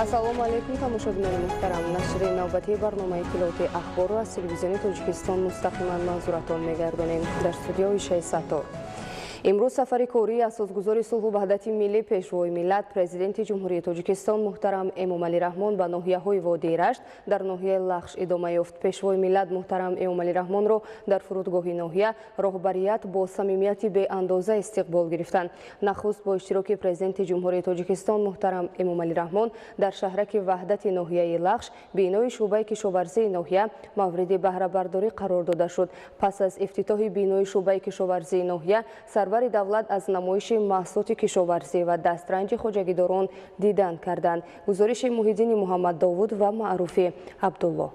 Ассалому алайкум, тамошобинони муҳтарам. Нашри навбатии барномаи иттилоотии Ахборро аз Телевизиони Тоҷикистон мустақиман манзуратон мегардонем. Дар студия Ишаи Саттор. Имрӯз сафари кории асосгузори сулҳу ваҳдати миллӣ, Пешвои миллат, Президенти Ҷумҳурии Тоҷикистон муҳтарам Эмомалӣ Раҳмон ба ноҳияҳои водии Рашт дар ноҳияи Лахш идома ёфт. Пешвои миллат муҳтарам Эмомалӣ Раҳмонро дар фурудгоҳи ноҳия роҳбарият бо самимияти беандоза истиқбол гирифтанд. Нахуст бо иштироки Президенти Ҷумҳурии Тоҷикистон муҳтарам Эмомалӣ Раҳмон дар шаҳраки Ваҳдати ноҳияи Лахш бинои шӯъбаи кишоварзии ноҳия мавриди баҳрабардорӣ қарор дода шуд. Пас аз ифтитоҳи бинои шӯъбаи кишоварзии ноҳия сарвари давлат аз намоиши маҳсулоти кишоварзӣ ва дастранҷи хоҷагидорон дидан карданд. Гузориши Муҳиддини Муҳаммаддовуд ва Маъруфи Абдулло.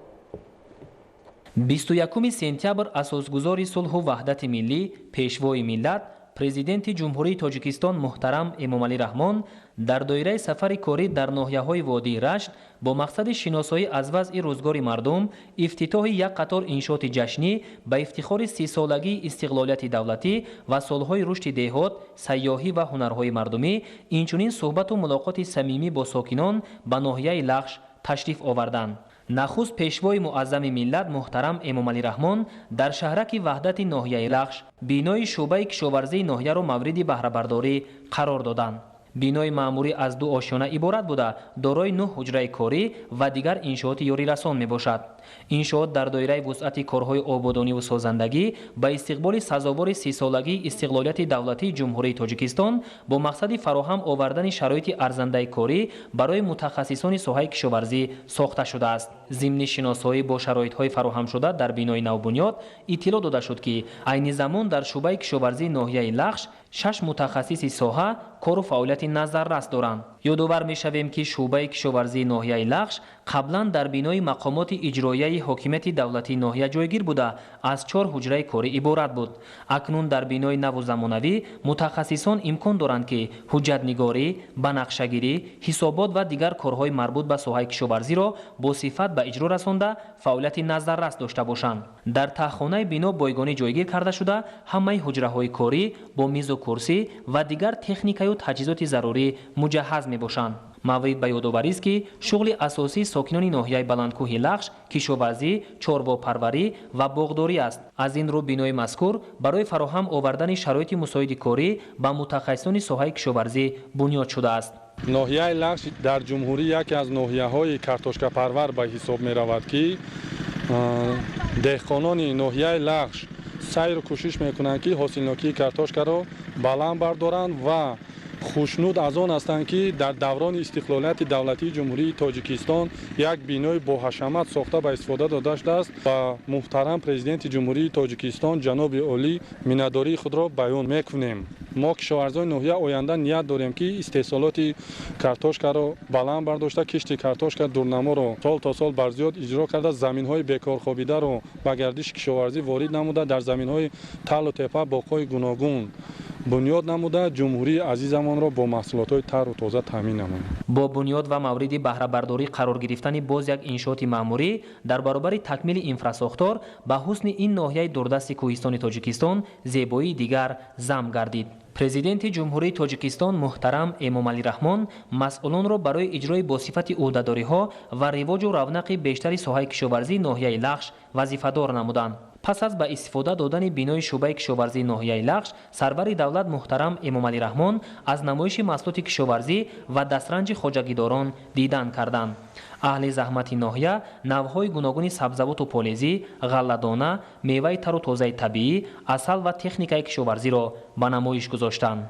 21 сентябр асосгузори сулҳу ваҳдати миллӣ, Пешвои миллат, Президенти Ҷумҳурии Тоҷикистон муҳтарам Эмомалӣ Раҳмон дар доираи сафари корӣ дар ноҳияҳои водии Рашт бо мақсади шиносоӣ аз вазъи рӯзгори мардум, ифтитоҳи як қатор иншооти ҷашнӣ ба ифтихори 30-солагии истиқлолияти давлатӣ ва солҳои рушди деҳот, сайёҳӣ ва ҳунарҳои мардумӣ, инчунин суҳбату мулоқоти самимӣ бо сокинон ба ноҳияи Лахш ташриф оварданд. Нахуст Пешвои муаззами миллат муҳтарам Эмомалӣ Раҳмон дар шаҳраки Ваҳдати ноҳияи Лахш бинои шӯъбаи кишоварзии ноҳияро мавриди баҳрабардорӣ қарор доданд. Бинои маъмурӣ аз ду ошёна иборат буда, дорои нӯҳ ҳуҷраи корӣ ва дигар иншооти ёрирасон мебошад. Иншоот дар доираи вусъати корҳои ободониву созандагӣ ба истиқболи сазовори 30-солагии истиқлолияти давлатии Ҷумҳурии Тоҷикистон бо мақсади фароҳам овардани шароити арзандаи корӣ барои мутахассисони соҳаи кишоварзӣ сохта шудааст. Зимни шиносоӣ бо шароитҳои фароҳамшуда дар бинои навбунёд иттилоъ дода шуд, ки айни замон дар шӯъбаи кишоварзии ноҳияи Лахш шаш мутахассиси соҳа кору фаъолияти назаррас доранд. Ёдовар мешавем, ки шӯъбаи кишоварзии ноҳияи Лахш қаблан дар бинои мақомоти иҷроияи ҳокимияти давлатии ноҳия ҷойгир буда, аз чор ҳуҷраи корӣ иборат буд. Акнун дар бинои наву замонавӣ мутахассисон имкон доранд, ки ҳуҷҷатнигорӣ, банақшагирӣ, ҳисобот ва дигар корҳои марбут ба соҳаи кишоварзиро бо сифат ба иҷро расонда, фаъолияти назаррас дошта бошанд. Дар таҳхонаи бино бойгонӣ ҷойгир карда шуда, ҳамаи ҳуҷраҳои корӣ бо мизу курсӣ ва дигар техникаю таҷҳизоти зарурӣ муҷаҳҳаз мебошанд. Маврид ба ёдоварист, ки шуғли асосии сокинони ноҳияи баландкӯҳи Лахш кишоварзӣ, чорвопарварӣ ва боғдорӣ аст. Аз ин рӯ бинои мазкур барои фароҳам овардани шароити мусоиди корӣ ба мутахассисони соҳаи кишоварзӣ бунёд шудааст. Ноҳияи Лахш дар ҷумҳурӣ яке аз ноҳияҳои картошкапарвар ба ҳисоб меравад, ки деҳқонони ноҳияи Лахш сайру кӯшиш мекунанд, ки ҳосилнокии картошкаро баланд бардоранд, ва хушнуд аз он ҳастанд, ки дар даврони истиқлолияти давлатии Ҷумҳурии Тоҷикистон як бинои боҳашамат сохта ба истифода дода шудааст ва муҳтарам Президенти Ҷумҳурии Тоҷикистон ҷаноби олӣ миннатдории худро баён мекунем. Мо, кишоварзони ноҳия, оянда ният дорем, ки истеҳсолоти картошкаро баланд бардошта, кишти картошка дурнаморо сол то сол барзиёд иҷро карда, заминҳои бекорхобидаро ба гардиши кишоварзӣ ворид намуда, дар заминҳои талу тепа боғҳои гуногун бунёд намуда, ҷумҳурии азизамонро бо маҳсулотҳои тару тоза таъмин намоем. Бо бунёд ва мавриди баҳрабардорӣ қарор гирифтани боз як иншооти маъмурӣ дар баробари такмили инфрасохтор ба ҳусни ин ноҳияи дурдасти кӯҳистони Тоҷикистон зебоии дигар зам гардид. Президенти Ҷумҳурии Тоҷикистон муҳтарам Эмомалӣ Раҳмон масъулонро барои иҷрои босифати ӯҳдадориҳо ва ривоҷу равнақи бештари соҳаи кишоварзии ноҳияи Лахш вазифадор намуданд. Пас аз ба истифода додани бинои шӯъбаи кишоварзии ноҳияи Лахш сарвари давлат муҳтарам Эмомалӣ Раҳмон аз намоиши маҳсулоти кишоварзӣ ва дастранҷи хоҷагидорон дидан карданд. Аҳли заҳмати ноҳия навъҳои гуногуни сабзавоту полезӣ, ғалладона, меваи тару тозаи табиӣ, асал ва техникаи кишоварзиро ба намоиш гузоштанд.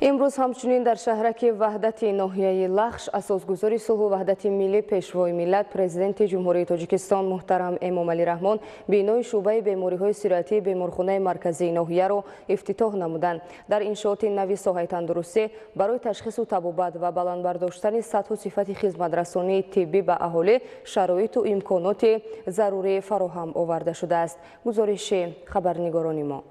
Имрӯз ҳамчунин дар шаҳраки Ваҳдати ноҳияи Лахш асосгузори сулҳу ваҳдати миллӣ, Пешвои миллат, Президенти Ҷумҳурии Тоҷикистон муҳтарам Эмомалӣ Раҳмон бинои шӯъбаи бемориҳои сироятии беморхонаи марказии ноҳияро ифтитоҳ намуданд. Дар иншооти нави соҳаи тандурустӣ барои ташхису табобат ва баланд бардоштани сатҳу сифати хизматрасонии тиббӣ ба аҳолӣ шароиту имконоти зарурӣ фароҳам оварда шудааст. Гузориши хабарнигорони мо.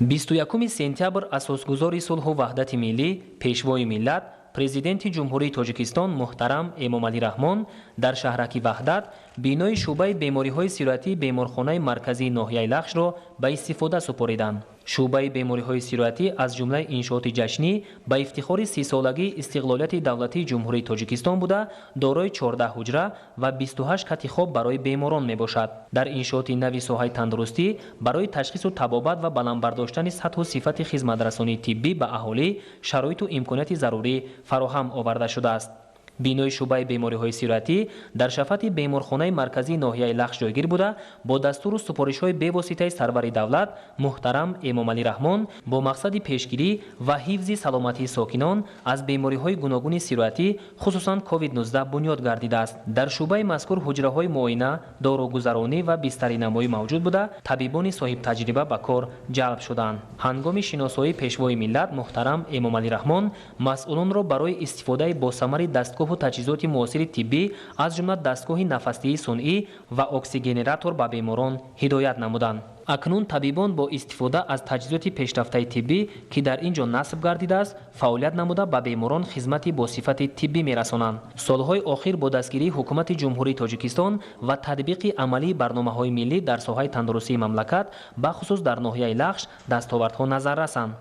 21 сентябр асосгузори сулҳу ваҳдати миллӣ, Пешвои миллат, Президенти Ҷумҳурии Тоҷикистон муҳтарам Эмомалӣ Раҳмон дар шаҳраки Ваҳдат бинои шӯъбаи бемориҳои сироятии беморхонаи марказии ноҳияи Лахшро ба истифода супориданд. Шӯъбаи бемориҳои сироятӣ аз ҷумлаи иншооти ҷашнӣ ба ифтихори 30-солагии истиқлолияти давлатии Ҷумҳурии Тоҷикистон буда, дорои 14 ҳуҷра ва 28 кати хоб барои беморон мебошад. Дар иншооти нави соҳаи тандурустӣ барои ташхису табобат ва баланд бардоштани сатҳу сифати хизматрасонии тиббӣ ба аҳолӣ шароиту имконияти зарурӣ фароҳам оварда шудааст. Бинои шӯъбаи бемориҳои сироятӣ дар шафати беморхонаи марказии ноҳияи Лахш ҷойгир буда, бо дастуру супоришҳои бевоситаи сарвари давлат муҳтарам Эмомалӣ Раҳмон бо мақсади пешгирӣ ва ҳифзи саломатии сокинон аз бемориҳои гуногуни сироятӣ, хусусан COVID-19 бунёд гардидааст. Дар шӯъбаи мазкур ҳуҷраҳои муоина, доругузаронӣ ва бистаринамоӣ мавҷуд буда, табибони соҳибтаҷриба ба кор ҷалб шуданд. Ҳангоми шиносоии Пешвои миллат муҳтарам Эмомалӣ Раҳмон масъулонро барои истифодаи босамари дастгоҳу таҷҳизоти муосири тиббӣ, аз ҷумла дастгоҳи нафасдиҳии сунъӣ ва оксигенератор ба беморон ҳидоят намуданд. Акнун табибон бо истифода аз таҷҳизоти пешрафтаи тиббӣ, ки дар ин ҷо насб гардидааст, фаъолият намуда ба беморон хизмати босифати тиббӣ мерасонанд. Солҳои охир бо дастгирии Ҳукумати Ҷумҳурии Тоҷикистон ва татбиқи амалии барномаҳои миллӣ дар соҳаи тандурустии мамлакат, бахусус дар ноҳияи Лахш, дастовардҳо назар расанд.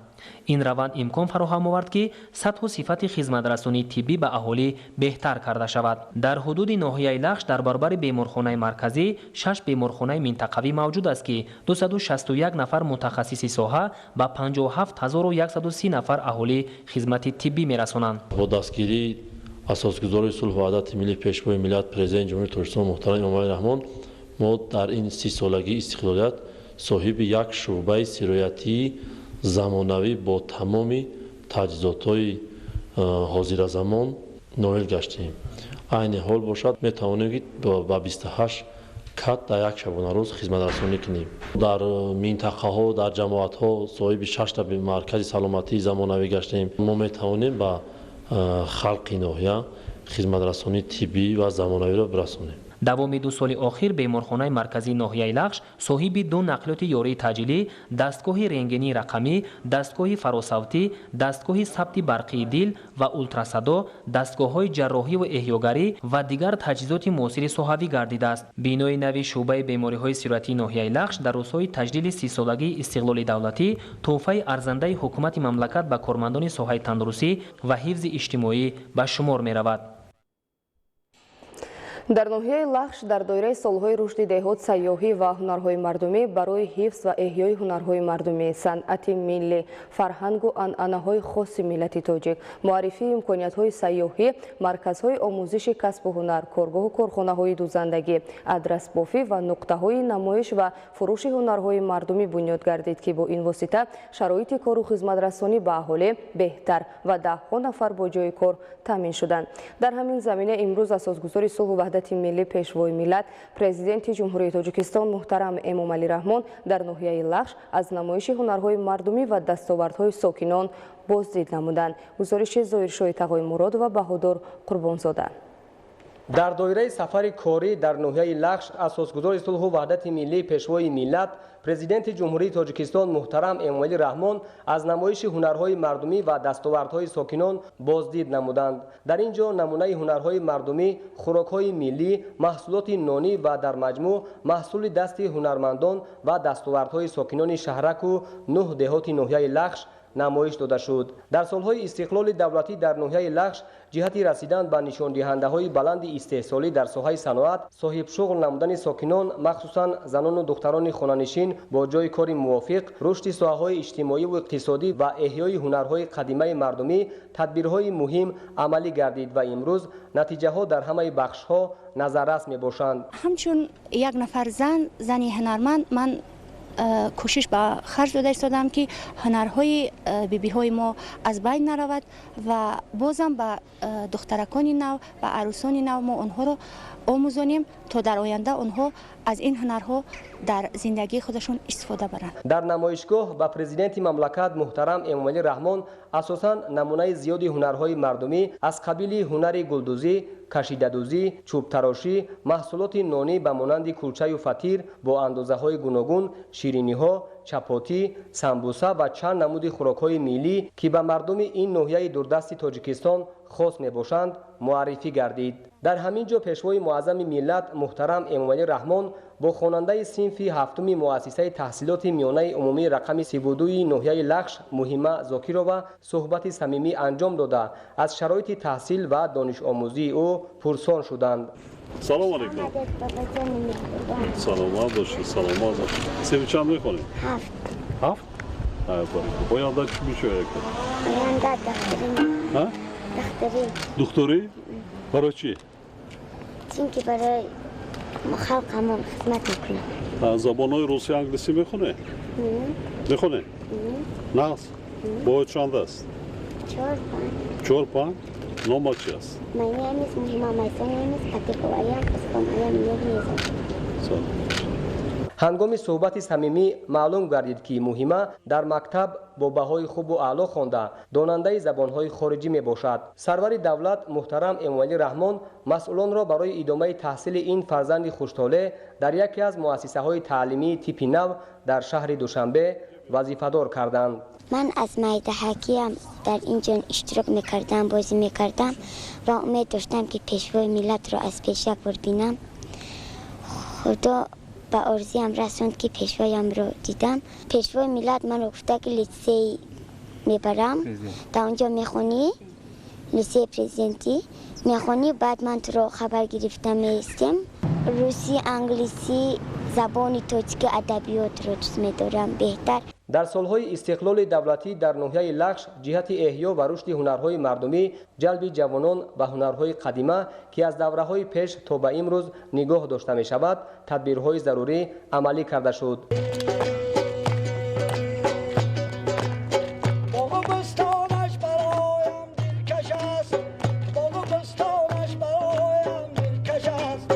Ин раванд имкон фароҳам овард, ки сатҳу сифати хизматрасонии тиббӣ ба аҳолӣ беҳтар карда шавад. Дар ҳудуди ноҳияи Лахш дар баробари беморхонаи марказӣ 6 беморхонаи минтақавӣ мавҷуд аст, ки 261 нафар мутахассиси соҳа ба 57130 нафар аҳолӣ хизмати тиббӣ мерасонанд. Бо дастгирии асосгузори сулҳу ваҳдати миллӣ, Пешвои миллат, Президенти Ҷумҳурии Тоҷикистон муҳтарам Эмомалӣ Раҳмон мо дар ин 30-солагии истиқлолият соҳиби як шӯъбаи сироятии замонавӣ бо тамоми таҷҳизотҳои ҳозиразамон ноил гаштем. Айни ҳол бошад, метавонем, ки ба 28 кат дар як шабонарӯз хизматрасонӣ кунем. Дар минтақаҳо, дар ҷамоатҳо соҳиби 6 маркази саломатии замонавӣ гаштем. Мо метавонем ба халқи ноҳия хизматрасонии тиббӣ ва замонавиро бирасонем. Давоми 2 соли охир беморхонаи марказии ноҳияи Лахш соҳиби 2 нақлиёти ёрии таъҷилӣ, дастгоҳи рентгении рақамӣ, дастгоҳи фаросавтӣ, дастгоҳи сабти барқии дил ва ултрасадо, дастгоҳҳои ҷарроҳиву эҳёгарӣ ва дигар таҷҳизоти муосири соҳавӣ гардидааст. Бинои нави шӯъбаи бемориҳои сироятии ноҳияи Лахш дар рӯзҳои таҷлили 30-солагии истиқлоли давлатӣ тӯҳфаи арзандаи ҳукумати мамлакат ба кормандони соҳаи тандурустӣ ва ҳифзи иҷтимоӣ ба шумор меравад. Дар ноҳияи Лахш дар доираи солҳои рушди деҳот, сайёҳӣ ва ҳунарҳои мардумӣ барои ҳифз ва эҳёи ҳунарҳои мардумӣ, санъати миллӣ, фарҳангу анъанаҳои хоси миллати тоҷик, муаррифии имкониятҳои сайёҳӣ, марказҳои омӯзиши касбу ҳунар, коргоҳу корхонаҳои дузандагӣ, адрасбофӣ ва нуқтаҳои намоиш ва фурӯши ҳунарҳои мардумӣ бунёд гардид, ки бо ин восита шароити кору хизматрасонӣ ба аҳолӣ беҳтар ва даҳҳо нафар бо ҷойи кор таъмин шуданд. Дар ҳамин замина имрӯз асосгузори сулҳу ваҳдати миллӣ, Пешвои миллат, Президенти Ҷумҳурии Тоҷикистон муҳтарам Эмомалӣ Раҳмон дар ноҳияи Лахш аз намоиши ҳунарҳои мардумӣ ва дастовардҳои сокинон боздид намуданд. Гузориши Зоҳиршоҳи Тағои ва Баҳодур Қурбонзода. Дар доираи сафари корӣ дар ноҳияи Лахш асосгузори сулҳу ваҳдати миллӣ, Пешвои миллат, Президенти Ҷумҳурии Тоҷикистон муҳтарам Эмомалӣ Раҳмон аз намоиши ҳунарҳои мардумӣ ва дастовардҳои сокинон боздид намуданд. Дар ин ҷо намунаи ҳунарҳои мардумӣ, хӯрокҳои миллӣ, маҳсулоти нонӣ ва дар маҷмӯъ маҳсули дасти ҳунармандон ва дастовардҳои сокинони шаҳраку 9 деҳоти ноҳияи Лахш намоиш дода шуд. Дар солҳои истиқлоли давлатӣ дар ноҳияи Лахш ҷиҳати расидан ба нишондиҳандаҳои баланди истеҳсолӣ дар соҳаи саноат, соҳибшуғл намудани сокинон, махсусан занону духтарони хонанишин бо ҷойи кори мувофиқ, рушди соҳаҳои иҷтимоиву иқтисодӣ ва эҳёи ҳунарҳои қадимаи мардумӣ тадбирҳои муҳим амалӣ гардид ва имрӯз натиҷаҳо дар ҳамаи бахшҳо назаррас мебошанд. Ҳамчун як нафар зан, зани ҳунарманд, ман кӯшиш ба харҷ дода истодам, ки ҳунарҳои бибиҳои мо аз байн наравад ва бозам ба духтаракони нав ва арӯсони нав мо онҳоро омӯзонем, то дар оянда онҳо аз ин ҳунарҳо дар зиндагии худашон истифода баранд. Дар намоишгоҳ ба президенти мамлакат муҳтарам Эмомалӣ Раҳмон асосан намунаи зиёди ҳунарҳои мардумӣ аз қабили ҳунари гулдӯзӣ, кашидадӯзӣ, чӯбтарошӣ, маҳсулоти нонӣ ба монанди кулчаю фатир бо андозаҳои гуногун, шириниҳо, чапотӣ, самбуса ва чанд намуди хӯрокҳои миллӣ, ки ба мардуми ин ноҳияи дурдасти Тоҷикистон хос мебошанд, муаррифӣ гардид. Дар ҳамин ҷо Пешвои Муаззами миллат муҳтарам Эмомалӣ Раҳмон бо хонандаи синфи ҳафтуми муассисаи таҳсилоти миёнаи умумии рақами 32 ноҳияи Лахш Муҳима Зокирова суҳбати самимӣ анҷом дода, аз шароити таҳсил ва донишомӯзии ӯ пурсон шуданд. Салом алейкум. Саломат бошед, саломат бошед. Синфи чанд мехонед? Ҳафт. Ҳафт? Оянда чӣ мешавад? Оянда духтурӣ. Ҳа? Духтурӣ. Духтурӣ? Барои чӣ? Чунки барои халқамон хизмат мекунам. Забонҳои русӣ, англисӣ мехонед? Мехонед? Нағз? Бояд чанд аст? Чор, панҷ. Чор, панҷ? Номат чи аст? My name is Muhima. My surname is Patikova. I am from I am 11 years old. Ҳангоми суҳбати самимӣ маълум гардид, ки Муҳима дар мактаб бо баҳои хубу аъло хонда, донандаи забонҳои хориҷӣ мебошад. Сарвари давлат муҳтарам Эмомалӣ Раҳмон масъулонро барои идомаи таҳсили ин фарзанди хуштолеъ дар яке аз муассисаҳои таълимии типи нав дар шаҳри Душанбе вазифадор карданд. Ман аз майдаҳакиям дар ин ҷо иштирок мекардам, бозӣ мекардам ва умед доштам, ки Пешвои миллатро аз пеш як бор бинам. Худо ба орзуям расонд, ки пешвоямро дидам. Пешвои миллат маро гуфта, ки литсей мебарам, дар он ҷо мехонӣ, литсеи президентӣ мехонӣ, баъд ман туро хабар гирифта меистем. Русӣ, англисӣ, забони тоҷики, адабиётро дӯст медорам беҳтар. Дар солҳои истиқлоли давлатӣ дар ноҳияи Лахш ҷиҳати эҳё ва рушди ҳунарҳои мардумӣ, ҷалби ҷавонон ба ҳунарҳои қадима, ки аз давраҳои пеш то ба имрӯз нигоҳ дошта мешавад, тадбирҳои зарурӣ амалӣ карда шуд. Боғу бӯстонаш бароям дилкаш аст, боғу бӯстонаш бароям дилкаш аст,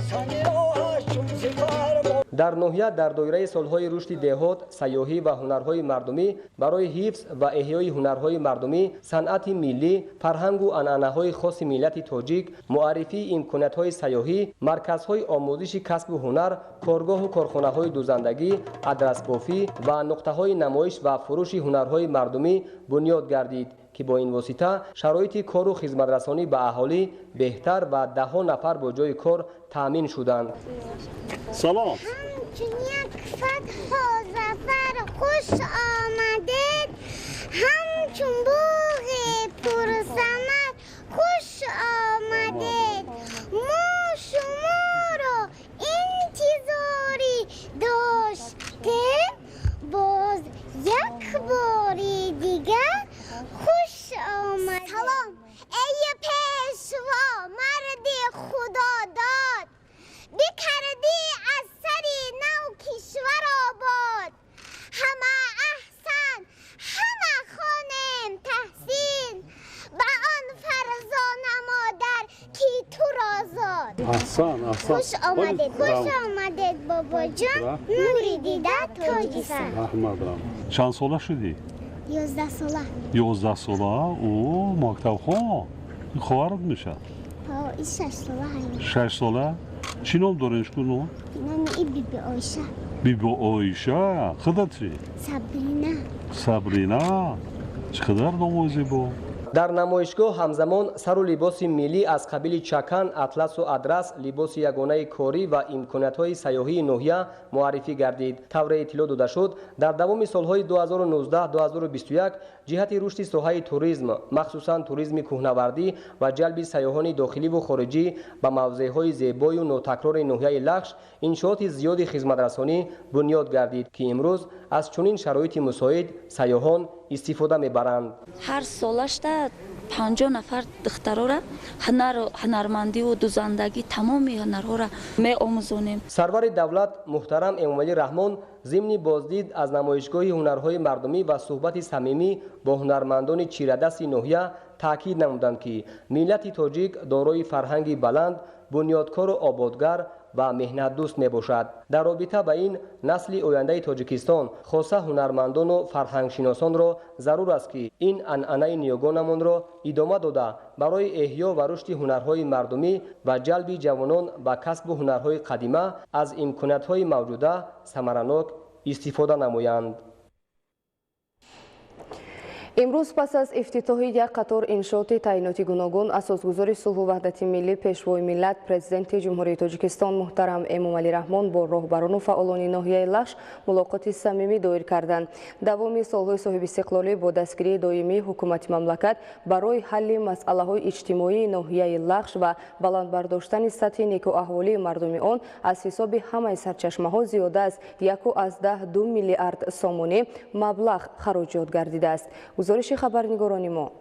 санги роҳаш чун сипар. Дар ноҳия дар доираи солҳои рушди деҳот, сайёҳӣ ва ҳунарҳои мардумӣ барои ҳифз ва эҳёи ҳунарҳои мардумӣ, санъати миллӣ, фарҳангу анъанаҳои хоси миллати тоҷик, муаррифии имкониятҳои сайёҳӣ, марказҳои омӯзиши касбу ҳунар, коргоҳу корхонаҳои дӯзандагӣ, адрасбофӣ ва нуқтаҳои намоиш ва фурӯши ҳунарҳои мардумӣ бунёд гардид, ки бо ин восита шароити кору хизматрасонӣ ба аҳолӣ беҳтар ва даҳҳо нафар бо ҷойи кор таъмин шуданд. Салом. Ҳамчун як фатҳу зафар хуш омадед, ҳамчун боғи пурсамар хуш омадед. Мо шуморо интизорӣ доштем, боз як бори дигар хуш омадед. Салом, эй пешво, марди худодод, бикардӣ аз сари нав кишвар обод. Ҳама аҳсан, ҳама хонем таҳсин ба он фарзона модар, ки туро зод. Аҳсан, аҳсан. Хуш омадед, хуш омадед, бобоҷон, нури дида, тоҷи сар. Раҳмат, раҳмат. Чанд сола шудӣ? 11 сола. 11 сола? О, мактабхон. Хоҳарат мешавад? И 6 сола. 6 сола. Чӣ ном доред, ку ном? Номи и Биби Оиша. Биби Оиша. Худат чӣ? Сабрина. Сабрина. Чӣ қадар номои зебо! Дар намоишгоҳ ҳамзамон сару либоси миллӣ аз қабили чакан, атласу адрас, либоси ягонаи корӣ ва имкониятҳои сайёҳии ноҳия муаррифӣ гардид. Тавре иттилоъ дода шуд, дар давоми солҳои 2019-2021 ҷиҳати рушди соҳаи туризм, махсусан туризми кӯҳнавардӣ ва ҷалби сайёҳони дохиливу хориҷӣ ба мавзеъҳои зебою нотакрори ноҳияи Лахш иншооти зиёди хизматрасонӣ бунёд гардид, ки имрӯз аз чунин шароити мусоид сайёҳон истифода мебаранд. Ҳар солашда 50 нафар духтарора ҳунару ҳунармандиву дузандагӣ, тамоми ҳунарҳоро меомӯзонем. Сарвари давлат муҳтарам Эмомалӣ Раҳмон зимни боздид аз намоишгоҳи ҳунарҳои мардумӣ ва суҳбати самимӣ бо ҳунармандони чирадасти ноҳия таъкид намуданд, ки миллати тоҷик дорои фарҳанги баланд, бунёдкору ободгар ва меҳнатдӯст мебошад. Дар робита ба ин насли ояндаи Тоҷикистон, хоса ҳунармандону фарҳангшиносонро зарур аст, ки ин анъанаи ниёгонамонро идома дода, барои эҳё ва рушди ҳунарҳои мардумӣ ва ҷалби ҷавонон ба касбу ҳунарҳои қадима аз имкониятҳои мавҷуда самаранок истифода намоянд. Имрӯз пас аз ифтитоҳи як қатор иншооти таъиноти гуногун асосгузори сулҳу ваҳдати миллӣ, пешвои миллат, президенти Ҷумҳурии Тоҷикистон муҳтарам Эмомалӣ Раҳмон бо роҳбарону фаъолони ноҳияи Лахш мулоқоти самимӣ доир карданд. Давоми солҳои соҳибистиқлолӣ бо дастгирии доимии ҳукумати мамлакат барои ҳалли масъалаҳои иҷтимоии ноҳияи Лахш ва баланд бардоштани сатҳи некӯаҳволии мардуми он аз ҳисоби ҳамаи сарчашмаҳо зиёда аз 1,2 миллиард сомонӣ маблағ хароҷот гардидааст. Гузориши хабарнигорони мо.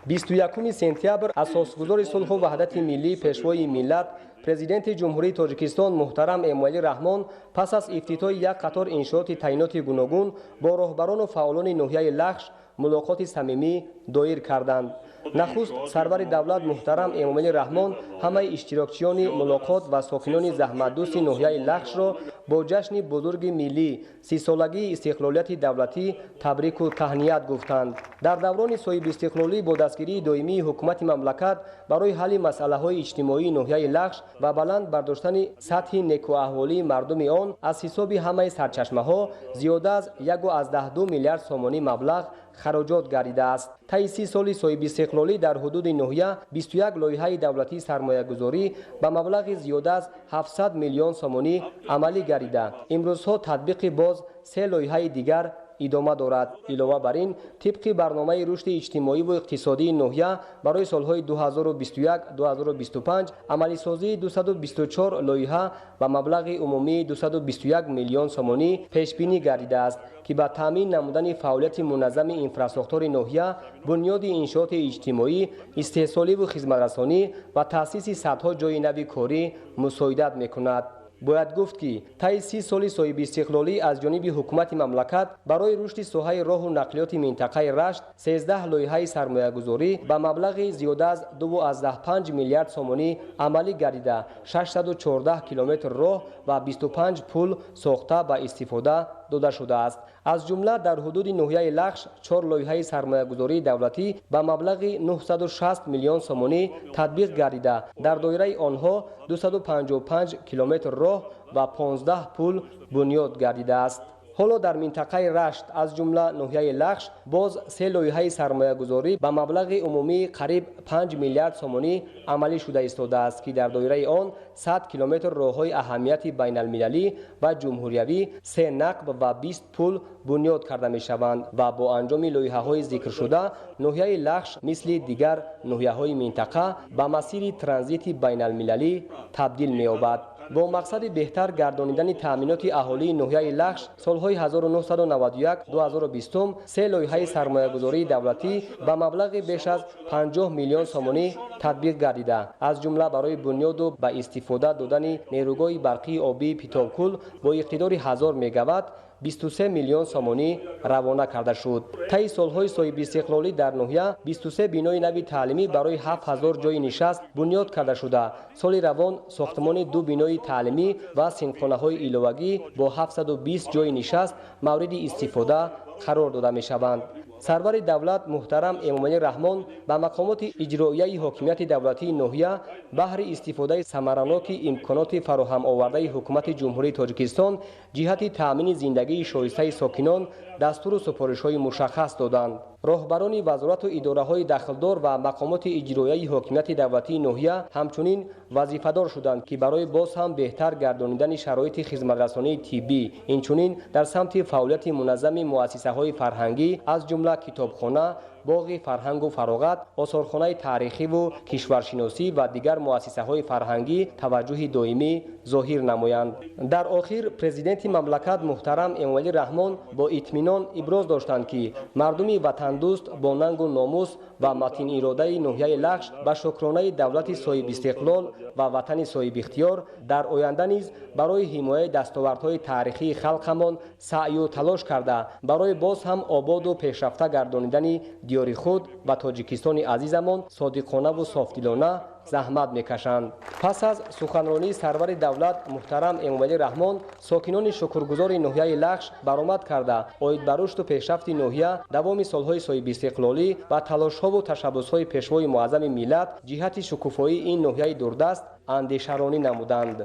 21 сентябр асосгузори сулҳу ваҳдати миллӣ, пешвои миллат, президенти Ҷумҳурии Тоҷикистон муҳтарам Эмомалӣ Раҳмон пас аз ифтитоҳи як қатор иншооти таъиноти гуногун бо роҳбарону фаъолони ноҳияи Лахш мулоқоти самимӣ доир карданд. Нахуст сарвари давлат муҳтарам Эмомалӣ Раҳмон ҳамаи иштирокчиёни мулоқот ва сокинони заҳматдӯсти ноҳияи Лахшро бо ҷашни бузурги миллӣ, 30-солагии истиқлолияти давлатӣ табрику таҳният гуфтанд. Дар даврони соҳибистиқлолӣ бо дастгирии доимии ҳукумати мамлакат барои ҳалли масъалаҳои иҷтимоии ноҳияи Лахш ва баланд бардоштани сатҳи некӯаҳволии мардуми он аз ҳисоби ҳамаи сарчашмаҳо зиёда аз 1,2 миллиард сомонӣ маблағ хароҷот гардидааст. Таи 30 соли соҳибистиқлолӣ дар ҳудуди ноҳия 21 лоиҳаи давлатии сармоягузорӣ ба маблағи зиёда аз 700 миллион сомонӣ амалӣ гардида. Имрӯзҳо татбиқи боз 3 лоиҳаи дигар идома дорад. Илова бар ин, тибқи барномаи рушди иҷтимоиву иқтисодии ноҳия барои солҳои 2021-2025 амалисозии 224 лоиҳа ба маблағи умумии 221 миллион сомонӣ пешбинӣ гардидааст, ки ба таъмин намудани фаъолияти муназзами инфрасохтори ноҳия, бунёди иншооти иҷтимоӣ, истеҳсоливу хизматрасонӣ ва таъсиси садҳо ҷойи нави корӣ мусоидат мекунад. Бояд гуфт, ки таи 30 соли соҳибистиқлолӣ аз ҷониби ҳукумати мамлакат барои рушди соҳаи роҳу нақлиёти минтақаи Рашт 13 лоиҳаи сармоягузорӣ ба маблағи зиёда аз 2,5 миллиард сомонӣ амалӣ гардида, 614 километр роҳ ва 25 пул сохта ба истифода дода шудааст. Аз ҷумла дар ҳудуди ноҳияи Лахш 4 лоиҳаи сармоягузории давлатӣ ба маблағи 960 миллион сомонӣ татбиқ гардида, дар доираи онҳо 255 километр роҳ ва 15 пул бунёд гардидааст. Ҳоло дар минтақаи Рашт аз ҷумла ноҳияи Лахш боз 3 лоиҳаи сармоягузорӣ ба маблағи умумии қариб 5 миллиард сомонӣ амалӣ шуда истодааст, ки дар доираи он 100 километр роҳҳои аҳамияти байналмилалӣ ва ҷумҳуриявӣ, 3 нақб ва 20 пул бунёд карда мешаванд ва бо анҷоми лоиҳаҳои зикршуда ноҳияи Лахш мисли дигар ноҳияҳои минтақа ба масири транзити байналмилалӣ табдил меёбад. Бо мақсади беҳтар гардонидани таъминоти аҳолии ноҳияи Лахш солҳои 1991-2020 3 лоиҳаи сармоягузории давлатӣ ба маблағи беш аз 50 миллион сомонӣ татбиқ гардида, аз ҷумла барои бунёду ба истифода додани нерӯгоҳи барқии обии Питовкул бо иқтидори 1000 мегаватт 23 миллион сомонӣ равона карда шуд. Таи солҳои соҳибистиқлолӣ дар ноҳия 23 бинои нави таълимӣ барои 7000 ҷойи нишаст бунёд карда шуда. Соли равон сохтмони 2 бинои таълимӣ ва синфхонаҳои иловагӣ бо 720 ҷойи нишаст мавриди истифода қарор дода мешаванд. Сарвари давлат муҳтарам Эмомалӣ Раҳмон ба мақомоти иҷроияи ҳокимияти давлатии ноҳия баҳри истифодаи самараноки имконоти фароҳамовардаи ҳукумати Ҷумҳурии Тоҷикистон ҷиҳати таъмини зиндагии шоистаи сокинон дастуру супоришҳои мушаххас доданд. Роҳбарони вазорату идораҳои дахлдор ва мақомоти иҷроияи ҳокимияти давлатии ноҳия ҳамчунин вазифадор шуданд, ки барои боз ҳам беҳтар гардонидани шароити хизматрасонии тиббӣ, инчунин дар самти фаъолияти муназзами муассисаҳои фарҳангӣ аз ҷумла китобхона, боғи фарҳангу фароғат, осорхонаи таърихиву кишваршиносӣ ва дигар муассисаҳои фарҳангӣ таваҷҷӯҳи доимӣ зоҳир намоянд. Дар охир президенти мамлакат муҳтарам Эмомалӣ Раҳмон бо итминон иброз доштанд, ки мардуми ватандӯст бо нангу номус ва матиниродаи ноҳияи Лахш ба шукронаи давлати соҳибистиқлол ва ватани соҳибихтиёр дар оянда низ барои ҳимояи дастовардҳои таърихии халқамон саъю талош карда, барои боз ҳам ободу пешрафта гардонидани диёри худ ва Тоҷикистони азизамон содиқонаву софдилона заҳмат мекашанд. Пас аз суханронии сарвари давлат муҳтарам Эмомалӣ Раҳмон сокинони шукргузори ноҳияи Лахш баромад карда, оид ба рушду пешрафти ноҳия давоми солҳои соҳибистиқлолӣ ва талошҳову ташаббусҳои пешвои муаззами миллат ҷиҳати шукуфоии ин ноҳияи дурдаст андешаронӣ намуданд.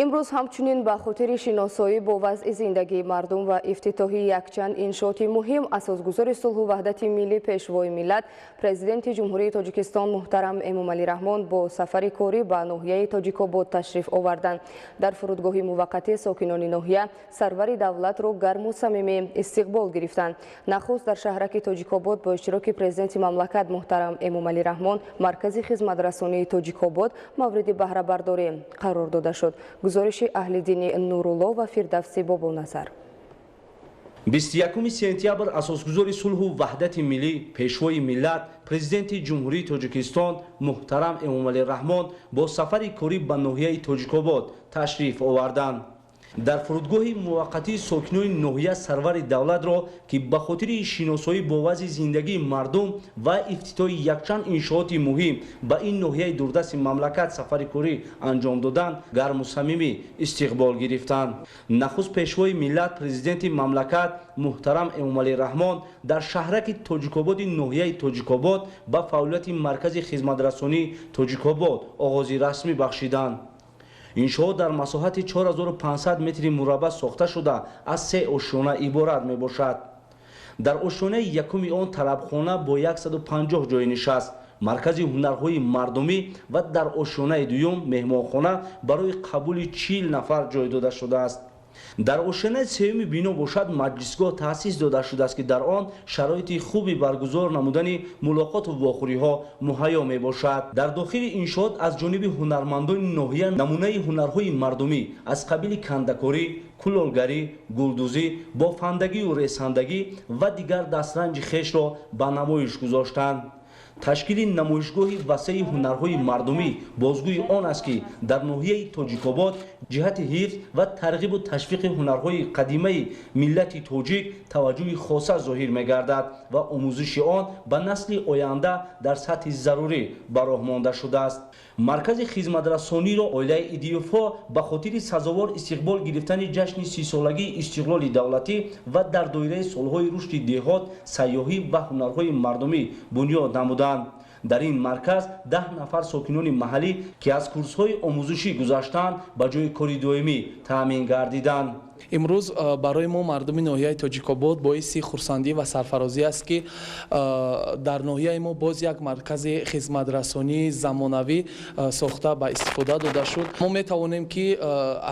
Имрӯз ҳамчунин ба хотири шиносоӣ бо вазъи зиндагии мардум ва ифтитоҳи якчанд иншооти муҳим асосгузори сулҳу ваҳдати миллӣ, Пешвои миллат, Президенти Ҷумҳурии Тоҷикистон муҳтарам Эмомалӣ Раҳмон бо сафари корӣ ба ноҳияи Тоҷикобод ташриф оварданд. Дар фурудгоҳи муваққатӣ сокинони ноҳия сарвари давлатро гарму самимӣ истиқбол гирифтанд. Нахуст дар шаҳраки Тоҷикобод бо иштироки президенти мамлакат муҳтарам Эмомалӣ Раҳмон маркази хизматрасонии Тоҷикобод мавриди баҳрабардорӣ қарор дода шуд. Гузориши Аҳлиддини Нурулло ва Фирдавси Бобоназар. 21 сентябр асосгузори сулҳу ваҳдати миллӣ, Пешвои миллат, Президенти Ҷумҳурии Тоҷикистон муҳтарам Эмомалӣ Раҳмон бо сафари корӣ ба ноҳияи Тоҷикобод ташриф оварданд. Дар фурудгоҳи муваққатии сокинони ноҳия сарвари давлатро, ки ба хотири шиносоӣ бо вазъи зиндагии мардум ва ифтитоҳи якчанд иншооти муҳим ба ин ноҳияи дурдасти мамлакат сафари корӣ анҷом доданд, гарму самимӣ истиқбол гирифтанд. Нахуст Пешвои миллат, Президенти мамлакат муҳтарам Эмомалӣ Раҳмон дар шаҳраки Тоҷикободи ноҳияи Тоҷикобод ба фаъолияти маркази хизматрасонии Тоҷикобод оғози расмӣ бахшиданд. Иншоот дар масоҳати 4500 метри мураббаъ сохта шуда, аз се ошёна иборат мебошад. Дар ошёнаи якуми он тарабхона бо 150 ҷойи нишаст, маркази ҳунарҳои мардумӣ ва дар ошёнаи дуюм меҳмонхона барои қабули 40 нафар ҷой дода шудааст. Дар ошёнаи сеюми бино бошад маҷлисгоҳ таъсис дода шудааст, ки дар он шароити хуби баргузор намудани мулоқоту вохӯриҳо муҳайё мебошад. Дар дохили иншоот аз ҷониби ҳунармандони ноҳия намунаи ҳунарҳои мардумӣ аз қабили кандакорӣ, кулолгарӣ, гулдӯзӣ, бофандагию ресандагӣ ва дигар дастранҷи хешро ба намоиш гузоштанд. Ташкили намоишгоҳи васеи ҳунарҳои мардумӣ бозгӯи он аст, ки дар ноҳияи Тоҷикобод ҷиҳати ҳифз ва тарғибу ташвиқи ҳунарҳои қадимаи миллати тоҷик таваҷҷӯҳи хоса зоҳир мегардад ва омӯзиши он ба насли оянда дар сатҳи зарурӣ ба роҳ монда шудааст. Маркази хизматрасониро оилаи Идиёвҳо ба хотири сазовор истиқбол гирифтани ҷашни 30-солагии истиқлоли давлатӣ ва дар доираи солҳои рушди деҳот, сайёҳӣ ва ҳунарҳои мардумӣ бунёд намуданд. Дар ин марказ 10 нафар сокинони маҳаллӣ, ки аз курсҳои омӯзишӣ гузаштанд, ба ҷои кори доимӣ таъмин гардиданд. Имрӯз барои мо, мардуми ноҳияи Тоҷикобод, боиси хурсандӣ ва сарфарозӣ аст, ки дар ноҳияи мо боз як маркази хизматрасонии замонавӣ сохта ба истифода дода шуд. Мо метавонем, ки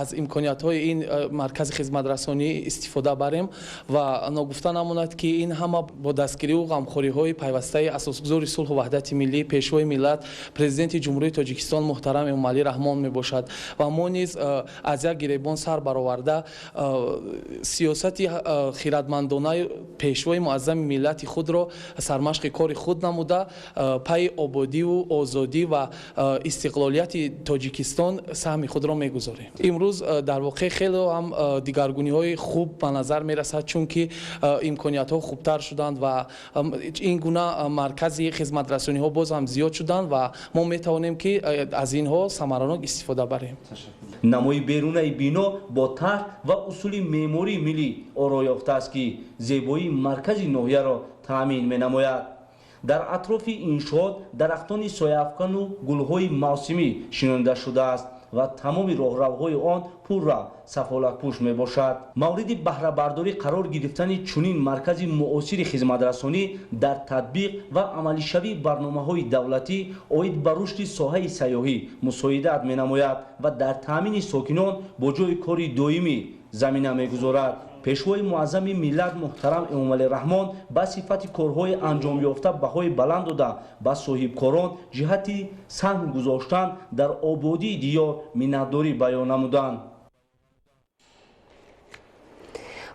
аз имкониятҳои ин маркази хизматрасонӣ истифода барем ва ногуфта намонад, ки ин ҳама бо дастгириву ғамхориҳои пайвастаи асосгузори сулҳу ваҳдати миллӣ, Пешвои миллат, Президенти Ҷумҳурии Тоҷикистон муҳтарам Эмомалӣ Раҳмон мебошад ва мо низ аз як гиребон сар бароварда сиёсати хирадмандонаи Пешвои муаззами миллати худро сармашқи кори худ намуда, пайи ободиву озодӣ ва истиқлолияти Тоҷикистон саҳми худро мегузорем. Имрӯз дар воқеъ хеле ҳам дигаргуниҳои хуб ба назар мерасад, чунки имкониятҳо хубтар шуданд ва ин гуна маркази хизматрасониҳо боз ҳам зиёд шуданд ва мо метавонем, ки аз инҳо самаранок истифода барем. Намои берунаи бино бо тарҳ ва усули меъмории миллӣ оро ёфтааст, ки зебоии маркази ноҳияро таъмин менамояд. Дар атрофи иншоот дарахтони сояафкану гулҳои мавсимӣ шинонида шудааст ва тамоми роҳравҳои он пурра сафолатпӯш мебошад. Мавриди баҳрабардорӣ қарор гирифтани чунин маркази муосири хизматрасонӣ дар татбиқ ва амалишавии барномаҳои давлатӣ оид ба рушди соҳаи сайёҳӣ мусоидат менамояд ва дар таъмини сокинон бо ҷои кори доимӣ замина мегузорад. Пешвои муаззами миллат муҳтарам Эмомалӣ Раҳмон ба сифати корҳои анҷомёфта баҳои баланд дода, ба соҳибкорон ҷиҳати саҳм гузоштан дар ободии диёр миннатдорӣ баён намуданд.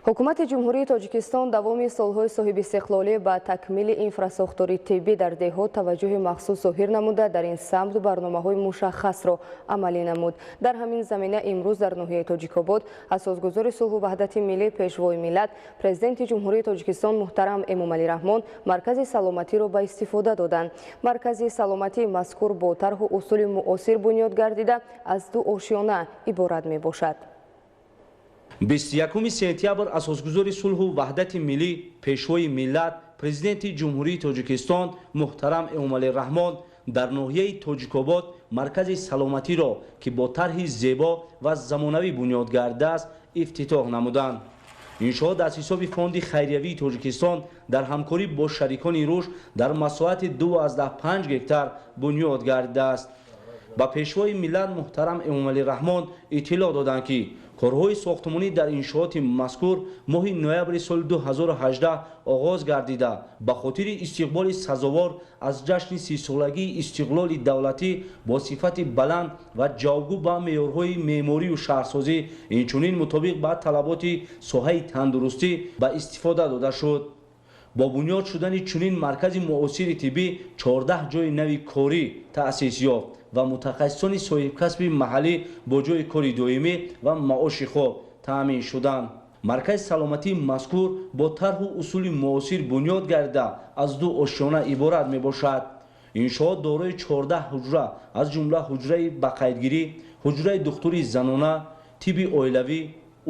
Ҳукумати Ҷумҳурии Тоҷикистон давоми солҳои соҳибистиқлолӣ ба такмили инфрасохтори тиббӣ дар деҳот таваҷҷӯҳи махсус зоҳир намуда, дар ин самт барномаҳои мушаххасро амалӣ намуд. Дар ҳамин замина имрӯз дар ноҳияи Тоҷикобод асосгузори сулҳу ваҳдати миллӣ, Пешвои миллат, Президенти Ҷумҳурии Тоҷикистон муҳтарам Эмомалӣ Раҳмон маркази саломатиро ба истифода доданд. Маркази саломатии мазкур бо тарҳу усули муосир бунёд гардида, аз ду ошёна иборат мебошад. 21 сентябр асосгузори сулҳу ваҳдати миллӣ, Пешвои миллат, Президенти Ҷумҳурии Тоҷикистон муҳтарам Эмомалӣ Раҳмон Дар ноҳияи Тоҷикобод маркази саломатиро, ки бо тарҳи зебо ва замонавӣ бунёд гардидааст, ифтитоҳ намуданд. Иншоот аз ҳисоби Фонди хайриявии Тоҷикистон дар ҳамкорӣ бо шарикони рушд дар масоҳати 2,5 гектар бунёд гардидааст. Ба Пешвои миллат муҳтарам Эмомалӣ Раҳмон иттилоъ доданд, ки корҳои сохтмонӣ дар иншооти мазкур моҳи ноябри соли 2018 оғоз гардида, ба хотири истиқболи сазовор аз ҷашни 30-солагии истиқлоли давлатӣ бо сифати баланд ва ҷавобгӯ ба меъёрҳои меъморию шаҳрсозӣ, инчунин мутобиқ ба талаботи соҳаи тандурустӣ ба истифода дода шуд. Бо бунёд шудани чунин маркази муосири тиббӣ 14 ҷойи нави корӣ таъсис ёфт ва мутахассисони соҳибкасби маҳаллӣ бо ҷойи кори доимӣ ва маоши хуб таъмин шуданд. Маркази саломатии мазкур бо тарҳу усули муосир бунёд гардида, аз ду ошёна иборат мебошад. Иншоот дорои 14 ҳуҷра, аз ҷумла ҳуҷраи бақайдгирӣ, ҳуҷраи духтури занона, тибби оилавӣ,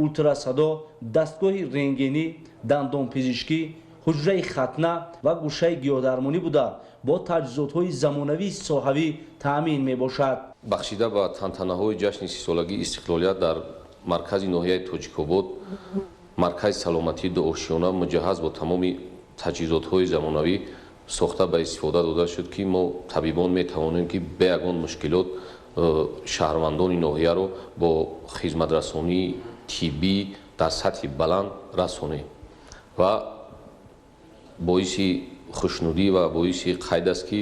ултрасадо, дастгоҳи рентгенӣ, дандонпизишкӣ, ҳуҷраи хатна ва гӯшаи гиёҳдармонӣ буда, бо таҷҳизотҳои замонавии соҳавӣ таъмин мебошад. Бахшида ба тантанаҳои ҷашни 30-солагии истиқлолият дар маркази ноҳияи Тоҷикобод маркази саломатии дуошёна муҷаҳҳаз бо тамоми таҷҳизотҳои замонавӣ сохта ба истифода дода шуд, ки мо табибон метавонем, ки бе ягон мушкилот шаҳрвандони ноҳияро бо хизматрасонии тиббӣ дар сатҳи баланд расонем. Ва боиси хушнудӣ ва боиси қайд аст, ки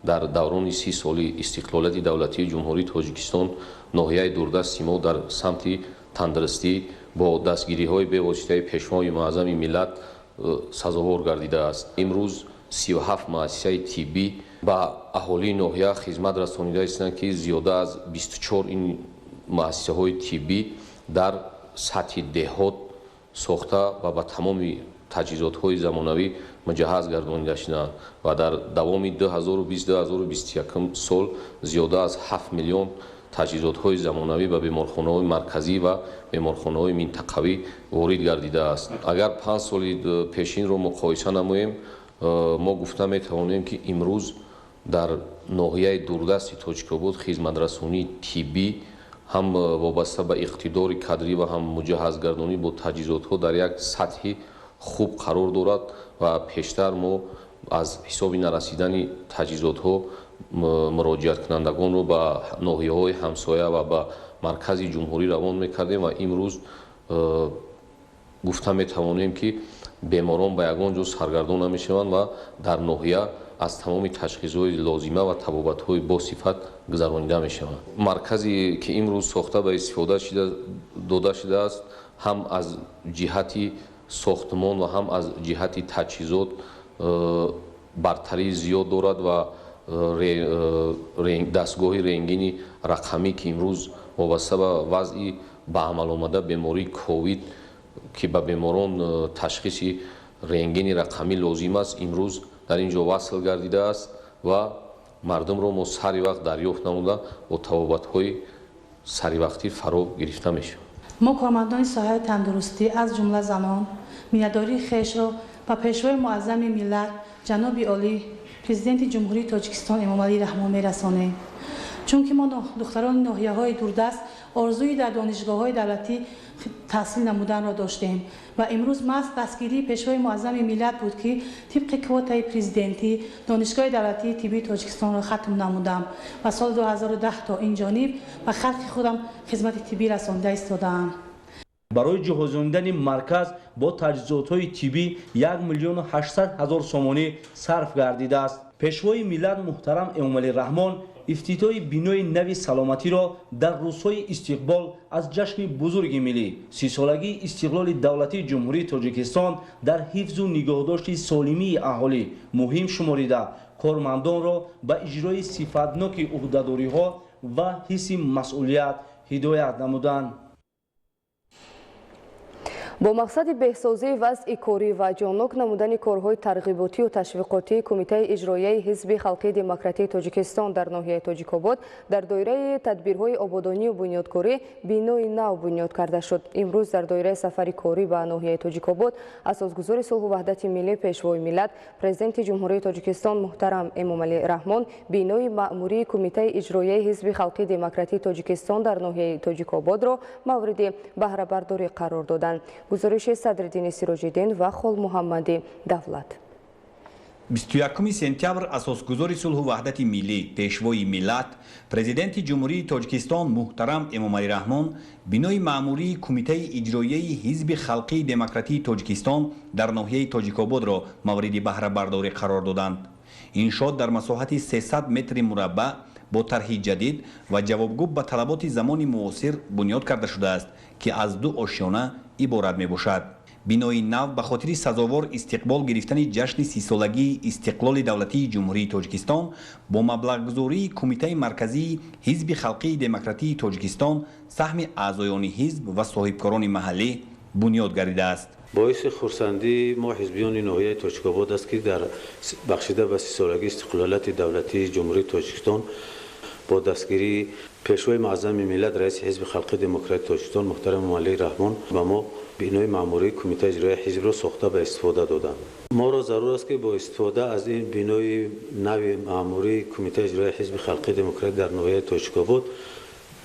дар даврони 30 соли истиқлолияти давлатии Ҷумҳурии Тоҷикистон ноҳияи дурдасти мо дар самти тандурустӣ бо дастгириҳои бевоситаи Пешвои муаззами миллат сазовор гардидааст. Имрӯз 37 муассисаи тиббӣ ба аҳолии ноҳия хизмат расонида истанд, ки зиёда аз 24 ин муассисаҳои тиббӣ дар сатҳи деҳот сохта ва ба тамоми таҷҳизотҳои замонавӣ муҷаҳҳаз гардонида шуданд ва дар давоми 2020-2021 сол зиёда аз 7 миллион таҷҳизотҳои замонавӣ ба беморхонаҳои марказӣ ва беморхонаҳои минтақавӣ ворид гардидааст. Агар 5 соли пешинро муқоиса намоем, мо гуфта метавонем, ки имрӯз дар ноҳияи дурдасти Тоҷикобод хизматрасонии тиббӣ ҳам вобаста ба иқтидори кадрӣ ва ҳам муҷаҳҳазгардонӣ бо таҷҳизотҳо дар як сатҳи хуб қарор дорад ва пештар мо аз ҳисоби нарасидани таҷҳизотҳо муроҷиаткунандагонро ба ноҳияҳои ҳамсоя ва ба маркази ҷумҳурӣ равон мекардем ва имрӯз гуфта метавонем, ки беморон ба ягон ҷо саргардон намешаванд ва дар ноҳия аз тамоми ташхисҳои лозима ва табобатҳои босифат гузаронида мешаванд. Марказе ки имрӯз сохта ба истифода дода шудааст, ҳам аз ҷиҳати сохтмон ва ҳам аз ҷиҳати таҷҳизот бартарии зиёд дорад ва дастгоҳи рентгени рақамӣ, ки имрӯз вобаста ба вазъи ба амал омада бемории ковид, ки ба беморон ташхиси рентгени рақамӣ лозим аст, имрӯз дар ин ҷо васл гардидааст ва мардумро мо сари вақт дарёфт намуда, бо табобатҳои саривақтӣ фаро гирифта мешавад. Мо, кормандони соҳаи тандурустӣ, аз ҷумла занон, миннатдории хешро ба Пешвои муаззами миллат, ҷаноби олӣ, Президенти Ҷумҳурии Тоҷикистон Эмомалӣ Раҳмон мерасонем, чунки мо, духтарони ноҳияҳои дурдаст, орзуи дар донишгоҳҳои давлатӣ таҳсил намуданро доштем ва имрӯз маҳз дастгирии Пешвои муаззами миллат буд, ки тибқи квотаи президентӣ Донишгоҳи давлатии тиббии Тоҷикистонро хатм намудам ва соли 2010 то ин ҷониб ба халқи худам хизмати тиббӣ расонда истодаам. Барои ҷиҳозондани марказ бо таҷҳизотҳои тиббӣ 1 миллиону 800 ҳазор сомонӣ сарф гардидааст. Пешвои миллат муҳтарам Эмомалӣ Раҳмон ифтитоҳи бинои нави саломатиро дар рӯзҳои истиқбол аз ҷашни бузурги миллӣ, 30-солагии истиқлоли давлатии Ҷумҳурии Тоҷикистон, дар ҳифзу нигоҳдошти солимии аҳолӣ муҳим шуморида, кормандонро ба иҷрои сифатноки ӯҳдадориҳо ва ҳисси масъулият ҳидоят намуданд. Бо мақсади беҳсозии вазъи корӣ ва ҷоннок намудани корҳои тарғиботию ташвиқотии Кумитаи иҷроияи Ҳизби халқии демократии Тоҷикистон дар ноҳияи Тоҷикобод дар доираи тадбирҳои ободонию бунёдкорӣ бинои нав бунёд карда шуд. Имрӯз дар доираи сафари корӣ ба ноҳияи Тоҷикобод асосгузори сулҳу ваҳдати миллӣ, Пешвои миллат, Президенти Ҷумҳурии Тоҷикистон муҳтарам Эмомалӣ Раҳмон бинои маъмурии Кумитаи иҷроияи Ҳизби халқии демократии Тоҷикистон дар ноҳияи Тоҷикободро мавриди баҳрабардорӣ қарор доданд. Гузориши Садриддини Сироҷиддин ва Холмуҳаммади Давлат. 21 сентябр асосгузори сулҳу ваҳдати миллӣ, Пешвои миллат, Президенти Ҷумҳурии Тоҷикистон муҳтарам Эмомалӣ Раҳмон бинои маъмурии Кумитаи иҷроияи Ҳизби халқии демократии Тоҷикистон дар ноҳияи Тоҷикободро мавриди баҳрабардорӣ қарор доданд. Иншоот дар масоҳати 300 метри мураббаъ бо тарҳи ҷадид ва ҷавобгӯ ба талаботи замони муосир бунёд карда шудааст, ки аз ду ошёна иборат мебошад. Бинои нав ба хотири сазовор истиқбол гирифтани ҷашни 30-солагии истиқлоли давлатии Ҷумҳурии Тоҷикистон бо маблағгузории Кумитаи марказии Ҳизби халқии демократии Тоҷикистон саҳми аъзоёни ҳизб ва соҳибкорони маҳаллӣ бунёд гардидааст. Боиси хурсандии мо ҳизбиёни ноҳияи Тоҷикобод аст, ки дар бахшида ба 30-солагии истиқлолияти давлатии Ҷумҳурии Тоҷикистон бо дастгирии Пешвои муаззами миллат, раиси Ҳизби халқии демократии Тоҷикистон муҳтарам Эмомалӣ Раҳмон ба мо бинои маъмурии Кумитаи иҷроияи ҳизбро сохта ба истифода доданд. Моро зарур аст, ки бо истифода аз ин бинои нави маъмурии Кумитаи иҷроияи Ҳизби халқии демократӣ дар ноҳияи Тоҷикобод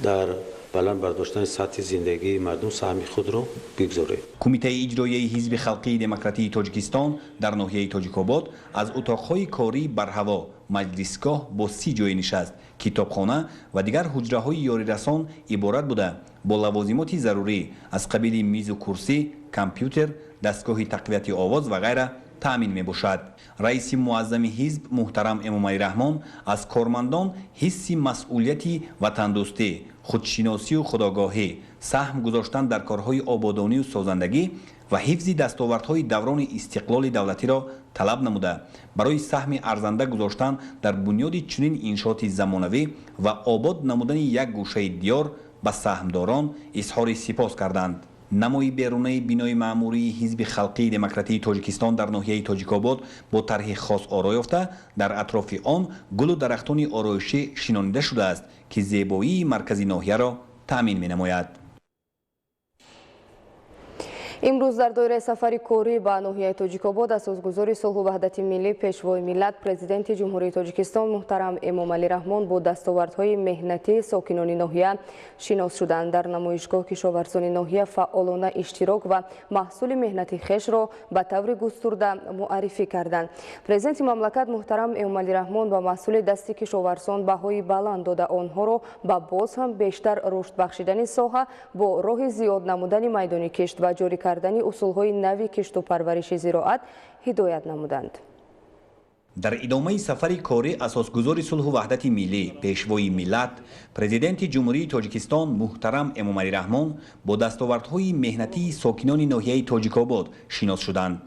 дар баланд бардоштани сатҳи зиндагии мардум саҳми худро бигзорем. Кумитаи иҷроияи Ҳизби халқии демократии Тоҷикистон дар ноҳияи Тоҷикобод аз утоқҳои кории барҳаво, маҷлисгоҳ бо 30 ҷойи нишаст, китобхона ва дигар ҳуҷраҳои ёрирасон иборат буда, бо лавозимоти зарурӣ аз қабили мизу курсӣ, компютер, дастгоҳи тақвияти овоз ва ғайра таъмин мебошад. Раиси муаззами ҳизб муҳтарам Эмомалӣ Раҳмон аз кормандон ҳисси масъулияти ватандӯстӣ, худшиносию худогоҳӣ, саҳм гузоштан дар корҳои ободонию созандагӣ ва ҳифзи дастовардҳои даврони истиқлоли давлатиро талаб намуда, барои саҳми арзанда гузоштан дар бунёди чунин иншооти замонавӣ ва обод намудани як гӯшаи диёр ба саҳмдорон изҳори сипос карданд. Намои берунаи бинои маъмурии Ҳизби халқии демократии Тоҷикистон дар ноҳияи Тоҷикобод бо тарҳи хос оро ёфта, дар атрофи он гулу дарахтони ороишӣ шинонида шудааст, ки зебоии маркази ноҳияро таъмин менамояд. Имрӯз дар доираи сафари корӣ ба ноҳияи Тоҷикобод асосгузори сулҳу ваҳдати миллӣ, Пешвои миллат, Президенти Ҷумҳурии Тоҷикистон муҳтарам Эмомалӣ Раҳмон бо дастовардҳои меҳнатии сокинони ноҳия шинос шуданд. Дар намоишгоҳ кишоварзони ноҳия фаъолона иштирок ва маҳсули меҳнати хешро ба таври густурда муаррифӣ карданд. Президенти мамлакат муҳтарам Эмомалӣ Раҳмон ба маҳсули дасти кишоварзон баҳои баланд дода, онҳоро ба боз ҳам бештар рушд бахшидани соҳа бо роҳи зиёд намудани майдони кишт ва ҷорӣ кардани усулҳои нави кишту парвариши зироат ҳидоят намуданд. Дар идомаи сафари корӣ асосгузори сулҳу ваҳдати миллӣ, Пешвои миллат, Президенти Ҷумҳурии Тоҷикистон муҳтарам Эмомалӣ Раҳмон бо дастовардҳои меҳнатии сокинони ноҳияи Тоҷикобод шинос шуданд.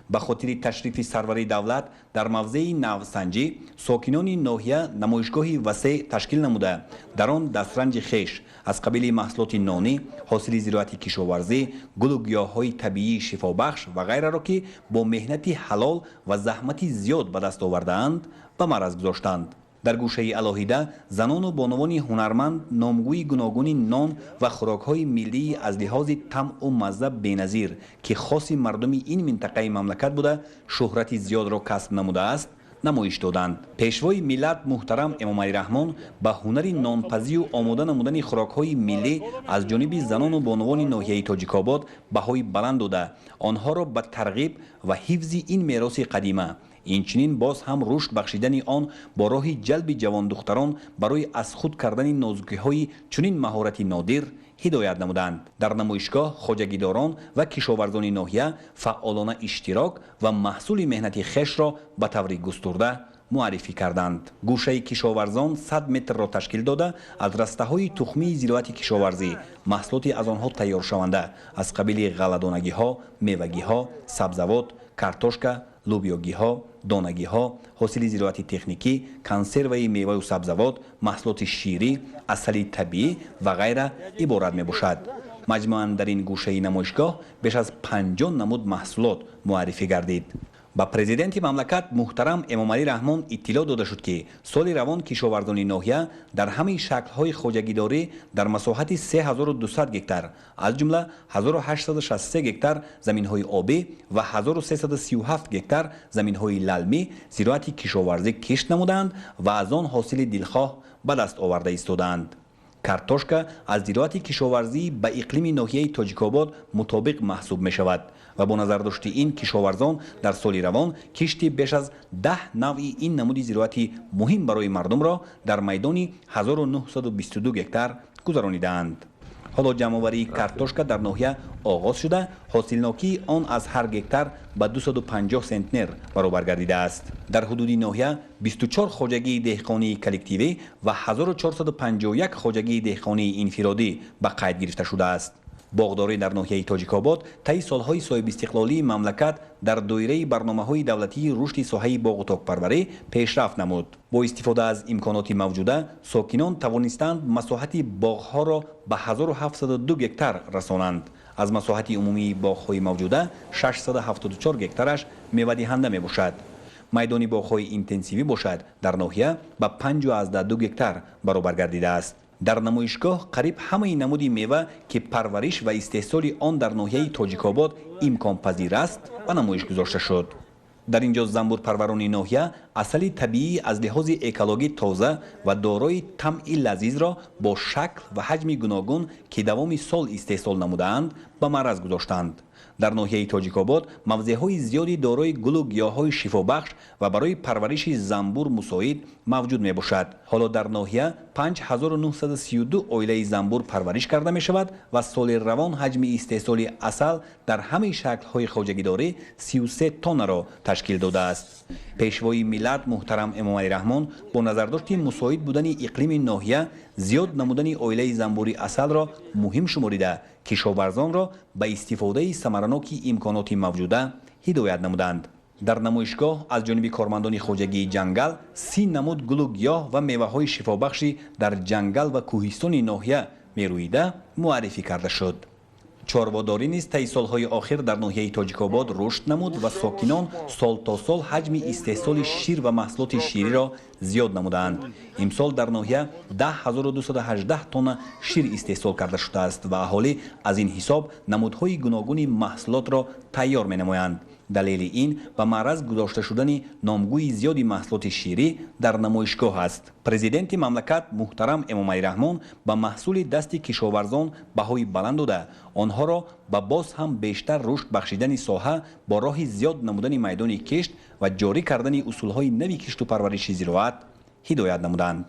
Ба хотири ташрифи сарвари давлат дар мавзеи Навсанҷӣ сокинони ноҳия намоишгоҳи васеъ ташкил намуда, дар он дастранҷи хеш аз қабили маҳсулоти нонӣ, ҳосили зироати кишоварзӣ, гулу гиёҳҳои табиии шифобахш ва ғайраро, ки бо меҳнати ҳалол ва заҳмати зиёд ба даст овардаанд, ба мараз гузоштанд. Дар гӯшаи алоҳида занону бонувони ҳунарманд номгӯи гуногуни нон ва хӯрокҳои миллии аз лиҳози тамъу мазза беназир, ки хоси мардуми ин минтақаи мамлакат буда, шӯҳрати зиёдро касб намудааст, намоиш доданд. Пешвои миллат муҳтарам Эмомалӣ Раҳмон ба ҳунари нонпазию омода намудани хӯрокҳои миллӣ аз ҷониби занону бонувони ноҳияи Тоҷикобод баҳои баланд дода, онҳоро ба тарғиб ва ҳифзи ин мероси қадима, инчунин боз ҳам рушд бахшидани он бо роҳи ҷалби ҷавондухтарон барои аз худ кардани нозукиҳои чунин маҳорати нодир ҳидоят намуданд. Дар намоишгоҳ хоҷагидорон ва кишоварзони ноҳия фаъолона иштирок ва маҳсули меҳнати хешро ба таври густурда муаррифӣ карданд. Гӯшаи кишоварзон 100 метрро ташкил дода, аз растаҳои тухмии зироати кишоварзӣ, маҳсулоти аз онҳо тайёршаванда аз қабили ғалладонагиҳо, мевагиҳо, сабзавот, картошка, лӯбиёгиҳо, донагиҳо, ҳосили зироати техникӣ, консерваи меваю сабзавот, маҳсулоти ширӣ, асали табиӣ ва ғайра иборат мебошад. Маҷмӯан дар ин гӯшаи намоишгоҳ беш аз 50 намуд маҳсулот муаррифӣ гардид. Ба президенти мамлакат муҳтарам Эмомалӣ Раҳмон иттилоъ дода шуд, ки соли равон кишоварзони ноҳия дар ҳамаи шаклҳои хоҷагидорӣ дар масоҳати 3200 гектар, аз ҷумла 1863 гектар заминҳои обӣ ва 1337 гектар заминҳои лалмӣ зироати кишоварзӣ кишт намуданд ва аз он ҳосили дилхоҳ ба даст оварда истодаанд. Картошка аз зироати кишоварзӣ ба иқлими ноҳияи Тоҷикобод мутобиқ маҳсуб мешавад ва бо назардошти ин кишоварзон дар соли равон кишти беш аз 10 навъи ин намуди зироати муҳим барои мардумро дар майдони 1922 гектар гузаронидаанд. Ҳоло ҷамъоварии картошка дар ноҳия оғоз шуда, ҳосилнокии он аз ҳар гектар ба 250 сентнер баробар гардидааст. Дар ҳудуди ноҳия 24 хоҷагии деҳқонии коллективӣ ва 1451 хоҷагии деҳқонии инфиродӣ ба қайд гирифта шудааст. Боғдорӣ дар ноҳияи Тоҷикобод таи солҳои соҳибистиқлолии мамлакат дар доираи барномаҳои давлатии рушди соҳаи боғу токпарварӣ пешрафт намуд. Бо истифода аз имконоти мавҷуда сокинон тавонистанд масоҳати боғҳоро ба 1702 гектар расонанд. Аз масоҳати умумии боғҳои мавҷуда 674 гектараш мевадиҳанда мебошад. Майдони боғҳои интенсивӣ бошад дар ноҳия ба 5,2 гектар баробар гардидааст. Дар намоишгоҳ қариб ҳамаи намуди мева, ки парвариш ва истеҳсоли он дар ноҳияи Тоҷикобод имконпазир аст, ба намоиш гузошта шуд. Дар ин ҷо занбурпарварони ноҳия асали табиӣ аз лиҳози экологӣ тоза ва дорои тамъи лазизро бо шакл ва ҳаҷми гуногун, ки давоми сол истеҳсол намудаанд, ба маъраз гузоштанд. Дар ноҳияи Тоҷикобод мавзеъҳои зиёди дорои гулу гиёҳҳои шифобахш ва барои парвариши занбур мусоид мавҷуд мебошад. Ҳоло дар ноҳия 5932 оилаи занбур парвариш карда мешавад ва соли равон ҳаҷми истеҳсоли асал дар ҳамаи шаклҳои хоҷагидорӣ 33 тоннаро ташкил додааст. Пешвои миллат муҳтарам Эмомалӣ Раҳмон бо назардошти мусоид будани иқлими ноҳия зиёд намудани оилаи занбури асалро муҳим шуморида, кишоварзонро ба истифодаи самараноки имконоти мавҷуда ҳидоят намуданд. Дар намоишгоҳ аз ҷониби кормандони хоҷагии ҷангал 30 намуд гулу гиёҳ ва меваҳои шифобахши дар ҷангал ва кӯҳистони ноҳия мерӯида муаррифӣ карда шуд. Чорводорӣ низ таи солҳои охир дар ноҳияи Тоҷикобод рушд намуд ва сокинон сол то сол ҳаҷми истеҳсоли шир ва маҳсулоти шириро зиёд намудаанд. Имсол дар ноҳия 10218 тонна шир истеҳсол карда шудааст ва аҳолӣ аз ин ҳисоб намудҳои гуногуни маҳсулотро тайёр менамоянд. Далели ин ба маъраз гузошта шудани номгӯи зиёди маҳсулоти ширӣ дар намоишгоҳ аст. Президенти мамлакат муҳтарам Эмомалӣ Раҳмон ба маҳсули дасти кишоварзон баҳои баланд дода, онҳоро ба боз ҳам бештар рушд бахшидани соҳа бо роҳи зиёд намудани майдони кишт ва ҷорӣ кардани усулҳои нави кишту парвариши зироат ҳидоят намуданд.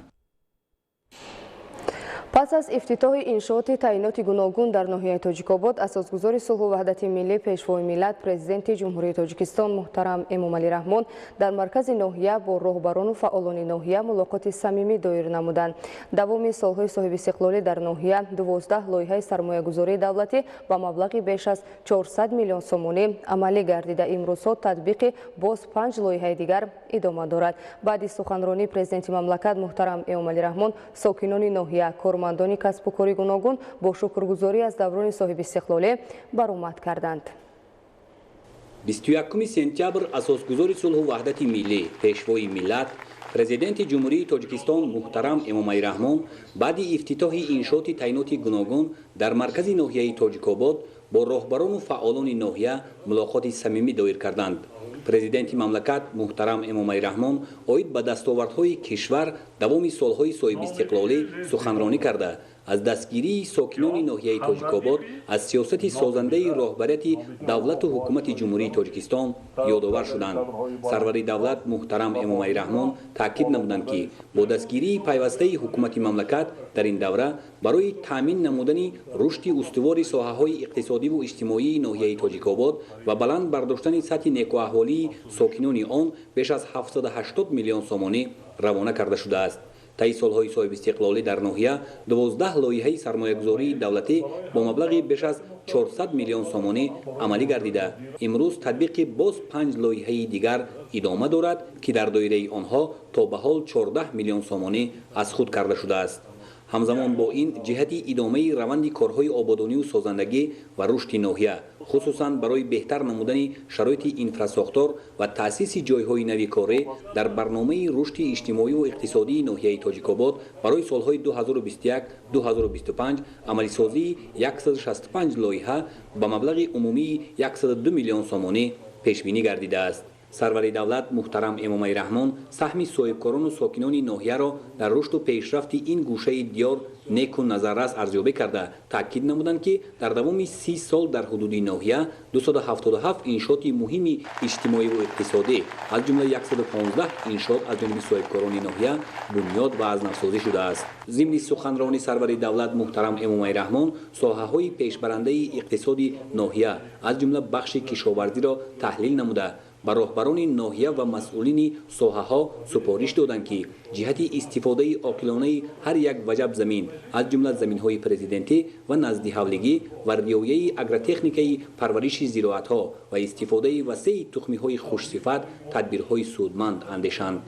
Пас аз ифтитоҳи иншооти таъиноти гуногун дар ноҳияи Тоҷикобод, асосгузори сулҳу ваҳдати миллӣ, пешвои миллат, президенти Ҷумҳурии Тоҷикистон муҳтарам Эмомалӣ Раҳмон дар маркази ноҳия бо роҳбарону фаъолони ноҳия мулоқоти самимӣ доир намуданд. Давоми солҳои соҳибистиқлолӣ дар ноҳия 12 лоиҳаи сармоягузории давлатӣ ба маблағи беш аз 400 миллион сомонӣ амалӣ гардида, имрӯзҳо татбиқи боз 5 лоиҳаи дигар идома дорад. Баъди суханронии президенти мамлакат муҳтарам Эмомалӣ Раҳмон сокинони ноҳия, кормандони касбу кори гуногун бо шукргузорӣ аз даврони соҳибистиқлолӣ баромад карданд. 21 сентябр асосгузори сулҳу ваҳдати миллӣ, пешвои миллат, президенти Ҷумҳурии Тоҷикистон муҳтарам Эмомалӣ Раҳмон баъди ифтитоҳи иншооти таъиноти гуногун дар маркази ноҳияи Тоҷикобод бо роҳбарону фаъолони ноҳия мулоқоти самимӣ доир карданд. Президенти мамлакат муҳтарам Эмомалӣ Раҳмон оид ба дастовардҳои кишвар давоми солҳои соҳибистиқлолӣ суханронӣ карда, аз дастгирии сокинони ноҳияи Тоҷикобод аз сиёсати созандаи роҳбарияти давлату ҳукумати Ҷумҳурии Тоҷикистон ёдовар шуданд. Сарвари давлат муҳтарам Эмомалӣ Раҳмон таъкид намуданд, ки бо дастгирии пайвастаи ҳукумати мамлакат дар ин давра барои таъмин намудани рушди устувори соҳаҳои иқтисодиву иҷтимоии ноҳияи Тоҷикобод ва баланд бардоштани сатҳи некӯаҳволии сокинони он беш аз 780 миллион сомонӣ равона карда шудааст. Таи солҳои соҳибистиқлолӣ дар ноҳия 12 лоиҳаи сармоягузории давлатӣ бо маблағи беш аз 400 миллион сомонӣ амалӣ гардида, имрӯз татбиқи боз 5 лоиҳаи дигар идома дорад, ки дар доираи онҳо то ба ҳол 14 миллион сомонӣ аз худ карда шудааст. Ҳамзамон бо ин ҷиҳати идомаи раванди корҳои ободонию созандагӣ ва рушди ноҳия, хусусан барои беҳтар намудани шароити инфрасохтор ва таъсиси ҷойҳои нави корӣ дар барномаи рушди иҷтимоию иқтисодии ноҳияи Тоҷикобод барои солҳои 2021-2025 амалисозии 165 лоиҳа ба маблағи умумии 102 миллион сомонӣ пешбинӣ гардидааст. Сарвари давлат муҳтарам Эмомалӣ Раҳмон саҳми соҳибкорону сокинони ноҳияро дар рушду пешрафти ин гӯшаи диёр неку назаррас арзёбӣ карда, таъкид намуданд, ки дар давоми 30 сол дар ҳудуди ноҳия 277 иншооти муҳими иҷтимоиву иқтисодӣ, аз ҷумла 115 иншоот аз ҷониби соҳибкорони ноҳия бунёд ва аз навсозӣ шудааст. Зимни суханрони сарвари давлат муҳтарам Эмомалӣ Раҳмон соҳаҳои пешбарандаи иқтисоди ноҳия, аз ҷумла бахши кишоварзиро таҳлил намуда, ба роҳбарони ноҳия ва масъулини соҳаҳо супориш доданд, ки ҷиҳати истифодаи оқилонаи ҳар як ваҷаб замин, аз ҷумла заминҳои президентӣ ва наздиҳавлигӣ ва риояи агротехникаи парвариши зироатҳо ва истифодаи васеи тухмиҳои хушсифат тадбирҳои судманд андешанд.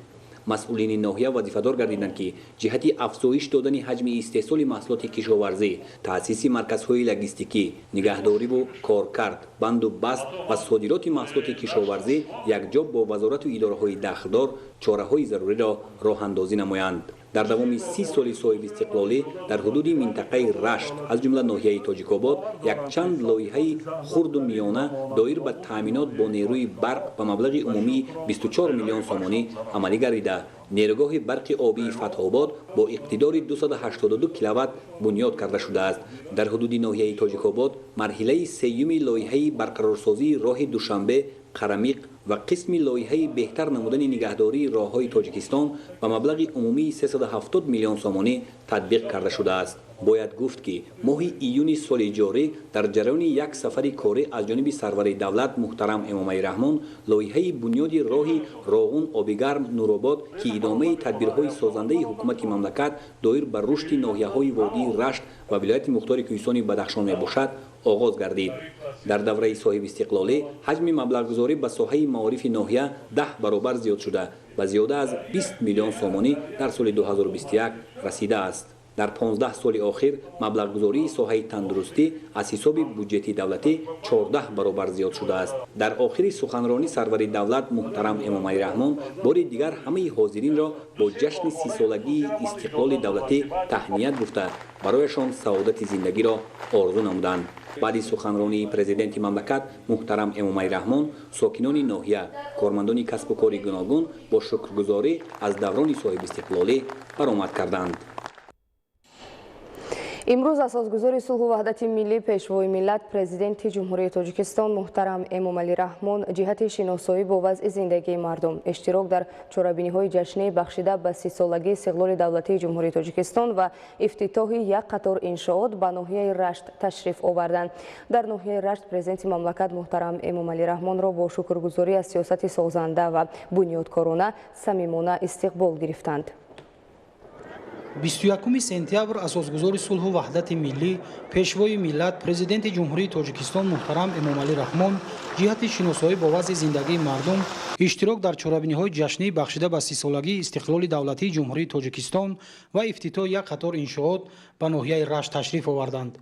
Масъулини ноҳия вазифадор гардиданд, ки ҷиҳати афзоиш додани ҳаҷми истеҳсоли маҳсулоти кишоварзӣ, таъсиси марказҳои логистикӣ, нигаҳдориву коркард, банду баст ва содироти маҳсулоти кишоварзӣ якҷо бо вазорату идораҳои дахлдор чораҳои заруриро роҳандозӣ намоянд. Дар давоми 30 соли соҳибистиқлолӣ дар ҳудуди минтақаи Рашт, аз ҷумла ноҳияи Тоҷикобод, якчанд лоиҳаи хурду миёна доир ба таъминот бо нерӯи барқ ба маблағи умумии 24 миллион сомонӣ амалӣ гардида, нерӯгоҳи барқи обии Фатҳобод бо иқтидори 282 киловатт бунёд карда шудааст. Дар ҳудуди ноҳияи Тоҷикобод марҳилаи сеюми лоиҳаи барқарорсозии роҳи Душанбе Қарамиқ ва қисми лоиҳаи беҳтар намудани нигаҳдории роҳҳои Тоҷикистон ба маблағи умумии 370 миллион сомонӣ татбиқ карда шудааст. Бояд гуфт, ки моҳи июни соли ҷорӣ дар ҷараёни як сафари корӣ аз ҷониби сарвари давлат муҳтарам Эмомалӣ Раҳмон лоиҳаи бунёди роҳи Роғун Обигарм Нуробод, ки идомаи тадбирҳои созандаи ҳукумати мамлакат доир ба рушди ноҳияҳои водии Рашт ва вилояти мухтори Кӯҳистони Бадахшон мебошад, оғоз гардид. Дар давраи соҳибистиқлолӣ ҳаҷми маблағгузорӣ ба соҳаи маорифи ноҳия 10 баробар зиёд шуда, ба зиёда аз 20 миллион сомонӣ дар соли 2021 расидааст. Дар 15 соли охир маблағгузории соҳаи тандурустӣ аз ҳисоби буҷети давлатӣ 14 баробар зиёд шудааст. Дар охири суханронӣ сарвари давлат муҳтарам Эмомалӣ Раҳмон бори дигар ҳамаи ҳозиринро бо ҷашни 30-солагии истиқлоли давлатӣ таҳният гуфта, барояшон саодати зиндагиро орзу намуданд. Баъди суханронии президенти мамлакат муҳтарам Эмомалӣ Раҳмон сокинони ноҳия, кормандони касбу кори гуногун бо шукргузорӣ аз даврони соҳибистиқлолӣ баромад карданд. Имрӯз асосгузори сулҳу ваҳдати миллӣ, пешвои миллат, президенти Ҷумҳурии Тоҷикистон муҳтарам Эмомалӣ Раҳмон ҷиҳати шиносоӣ бо вазъи зиндагии мардум, иштирок дар чорабиниҳои ҷашнӣ бахшида ба 30-солагии истиқлоли давлатии Ҷумҳурии Тоҷикистон ва ифтитоҳи як қатор иншоот ба ноҳияи Рашт ташриф оварданд. Дар ноҳияи Рашт президенти мамлакат муҳтарам Эмомалӣ Раҳмонро бо шукргузорӣ аз сиёсати созанда ва бунёдкорона самимона истиқбол гирифтанд. 21 сентябр асосгузори сулҳу ваҳдати миллӣ, пешвои миллат, президенти Ҷумҳурии Тоҷикистон муҳтарам Эмомалӣ Раҳмон ҷиҳати шиносоӣ бо вазъи зиндагии мардум, иштирок дар чорабиниҳои ҷашнӣ бахшида ба 30-солагии истиқлоли давлатии Ҷумҳурии Тоҷикистон ва ифтитоҳи як қатор иншоот ба ноҳияи Рашт ташриф оварданд.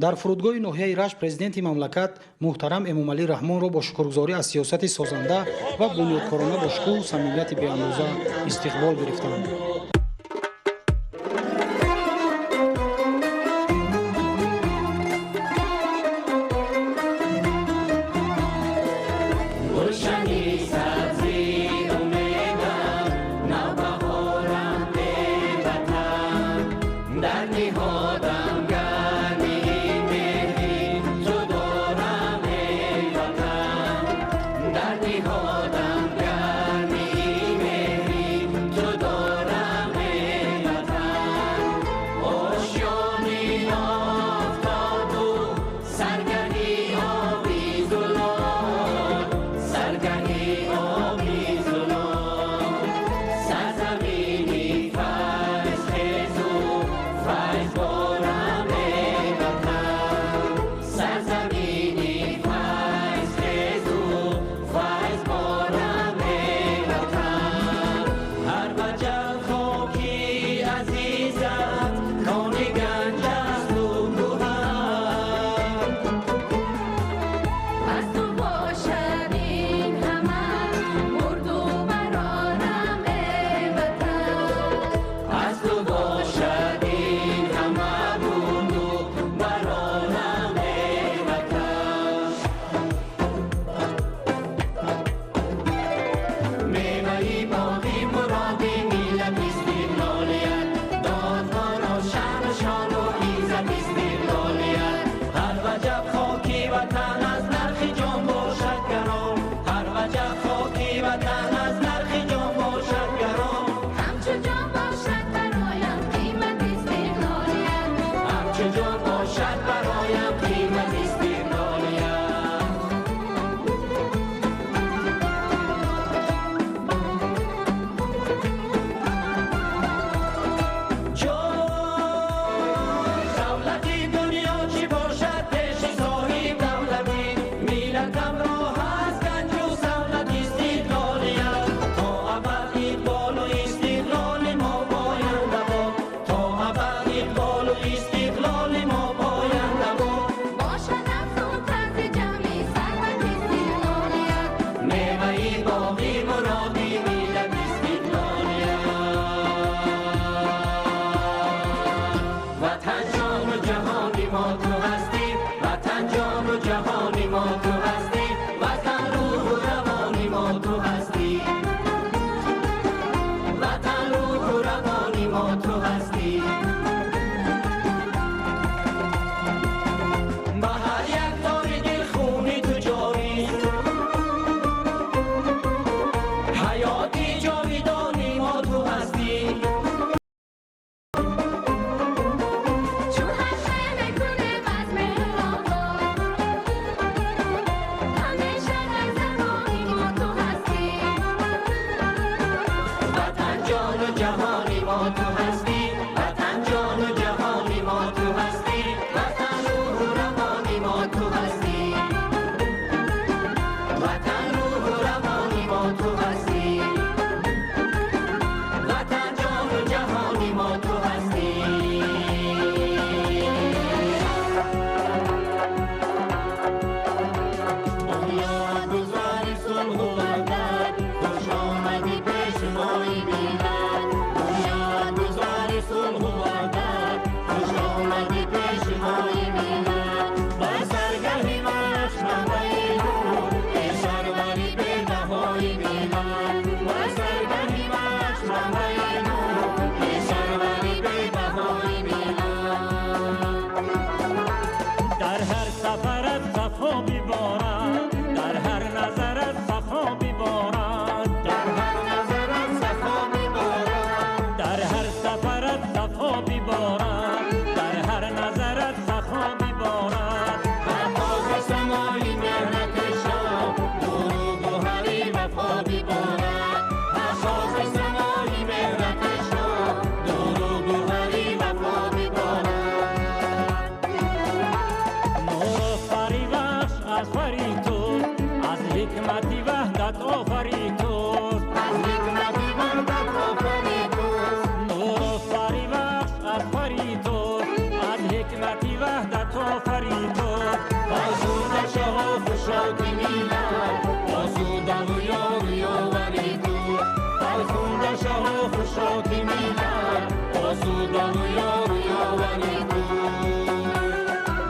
Дар фурудгоҳи ноҳияи Рашт президенти мамлакат муҳтарам Эмомалӣ Раҳмонро бо шукргузорӣ аз сиёсати созанда ва бунёдкорона бо шукӯҳу самимияти беандоза истиқбол гирифтанд. вафо биборад, дар ҳар назарат сахо биборад. Ба самои меҳнати шоҳ нуру гавҳари вафо биборад. Ба самои меҳнати шоҳ нуру гавҳари вафо биборад. Нуру фари бахш аз фари ту, аз ҳикмати ваҳдат офари ту, аз ҳикмати ваҳдат офари ту. Нуру фари бахш аз фари ту, аз ҳикмати ваҳдат офари ту. Осуда шаҳо хушоки миллат, осуда ёру ёвари ту. Осуда шаҳо хушоки миллат, осуда ёру ёвари ту.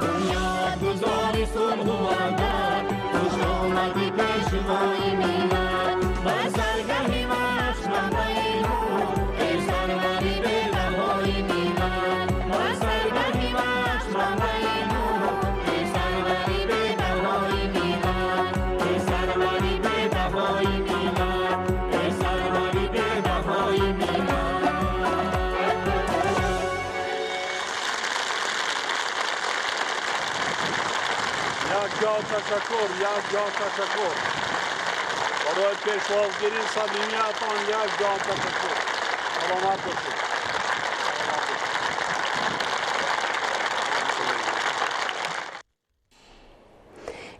Бунёдгузори сулҳу ваҳдат, хуш омадӣ пешвои миллат. Ба саргаҳи вахш манбаи нур, эй сарвари бедаҳои миллат. Ба саргаҳи вахш манбаи нур, эй сарвари бедаҳои миллат. Эй сарвари бедаҳои миллат, эй сарвари бедаҳои миллат. Як ҷо ташаккур, як ҷо ташаккур. Барои пешвозгирии самимиятон як ҷо ташаккур. Саломат бошед.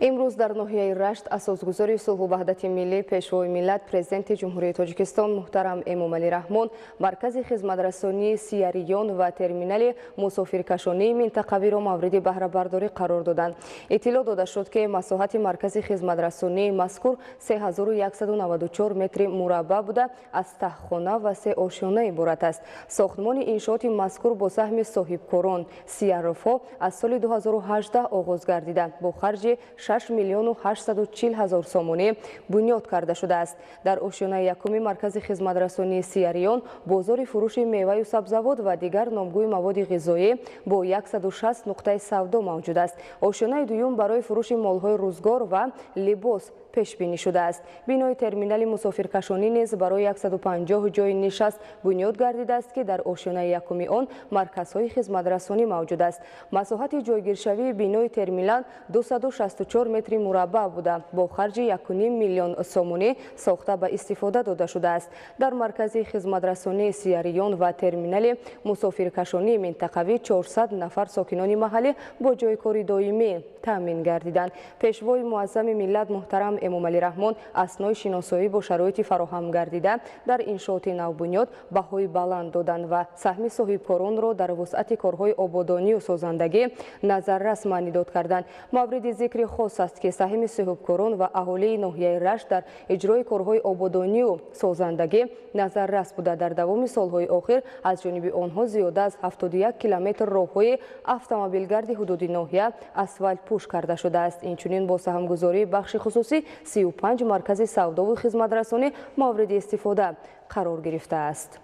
Имрӯз дар ноҳияи Рашт асосгузори сулҳу ваҳдати миллӣ, пешвои миллат, президенти Ҷумҳурии Тоҷикистон муҳтарам Эмомалӣ Раҳмон маркази хизматрасонии сияриён ва терминали мусофиркашонии минтақавиро мавриди баҳрабардорӣ қарор доданд. Иттилоъ дода шуд, ки масоҳати маркази хизматрасонии мазкур 3194 метри мураббаъ буда, аз таҳхона ва се ошёна иборат аст. Сохтмони иншооти мазкур бо саҳми соҳибкорон сиярфҳо аз соли 2018 оғоз гардида, бо харҷи 6 миллиону 840 ҳазор сомонӣ бунёд карда шудааст. Дар ошёнаи якуми маркази хизматрасонии сияриён бозори фурӯши меваю сабзавот ва дигар номгӯи маводи ғизоӣ бо 160 нуқтаи савдо мавҷуд аст. Ошёнаи дуюм барои фурӯши молҳои рӯзгор ва либос пешбинӣ шудааст. Бинои терминали мусофиркашонӣ низ барои 150 ҷойи нишаст бунёд гардидааст, ки дар ошёнаи якуми он марказҳои хизматрасонӣ мавҷуд аст. Масоҳати ҷойгиршавии бинои терминал 264 метри мураббаъ буда, бо харҷи 1,5 миллион сомонӣ сохта ба истифода дода шудааст. Дар маркази хизматрасонии сияриён ва терминали мусофиркашонии минтақавӣ 400 нафар сокинони маҳаллӣ бо ҷойи кори доимӣ таъмин гардиданд. Пешвои муаззами миллат муҳтарам Эмомалӣ Раҳмон аснои шиносоӣ бо шароити фароҳам гардида дар иншооти навбунёд баҳои баланд доданд ва саҳми соҳибкоронро дар вусъати корҳои ободонию созандагӣ назаррас маънидод карданд. Мавриди зикри хос аст, ки саҳми соҳибкорон ва аҳолии ноҳияи Рашт дар иҷрои корҳои ободонию созандагӣ назаррас буда, дар давоми солҳои охир аз ҷониби онҳо зиёда аз 71 километр роҳҳои автомобилгарди ҳудуди ноҳия асфалтпӯш карда шудааст. Инчунин бо саҳмгузории бахши хусусӣ 35 маркази савдову хизматрасонӣ мавриди истифода қарор гирифтааст.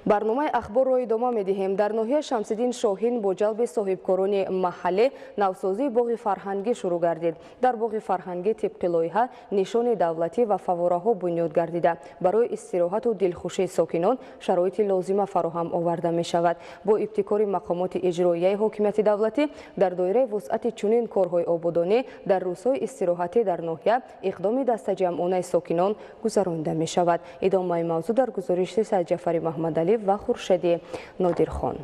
Барномаи ахборро идома медиҳем. Дар ноҳияи Шамсиддин Шоҳин бо ҷалби соҳибкорони маҳаллӣ навсозии боғи фарҳангӣ шурӯъ гардид. Дар боғи фарҳангӣ тибқи лоиҳа нишони давлатӣ ва фаввораҳо бунёд гардида, барои истироҳату дилхушии сокинон шароити лозима фароҳам оварда мешавад. Бо ибтикори мақомоти иҷроияи ҳокимияти давлатӣ дар доираи вусъати чунин корҳои ободонӣ дар рӯзҳои истироҳатӣ дар ноҳия иқдоми дастаҷамъонаи сокинон гузаронида мешавад. Идомаи мавзӯъ дар гузориши Сайдҷафари Маҳмадалӣ ва Хуршеди Нодирхон.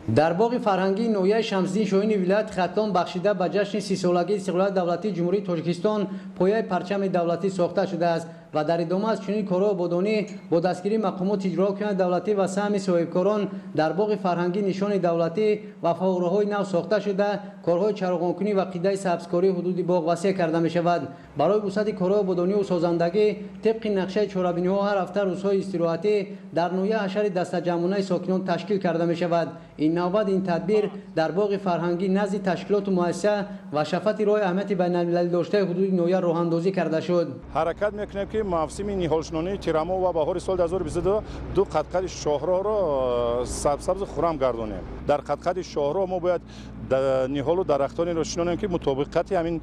Дар боғи фарҳангии ноҳияи Шамсиддин Шоҳини вилояти Хатлон бахшида ба ҷашни 30-солагии истиқлолияти давлатии Ҷумҳурии Тоҷикистон пояи парчами давлатӣ сохта шудааст ва дар идома аз чунин корҳои ободонӣ бо дастгирии мақомоти иҷрои ҳокимияти давлатӣ ва саҳми соҳибкорон дар боғи фарҳангӣ нишони давлатӣ ва фаввораҳои нав сохта шуда, корҳои чароғонкунӣ ва қидаи сабзкории ҳудуди боғ васеъ карда мешавад. Барои вусъати корҳои ободонию созандагӣ тибқи нақшаи чорабиниҳо ҳар ҳафта рӯзҳои истироҳатӣ дар ноҳия ҳашари дастаҷамъонаи сокинон ташкил карда мешавад. Ин навбат ин тадбир дар боғи фарҳангӣ назди ташкилоту муассиса ва шафати роҳи аҳамияти байналмилалӣ доштаи ҳудуди ноҳия роҳандозӣ карда шуд. Ҳаракат мекунем, ки мавсими ниҳолшинонии тирамоҳ ва баҳори соли 2022 ду қадқади шоҳроҳро сабзсабзу хуррам гардонем. Дар қадқади шоҳроҳ мо бояд ниҳолу дарахтонеро шинонем, ки мутобиқати ҳамин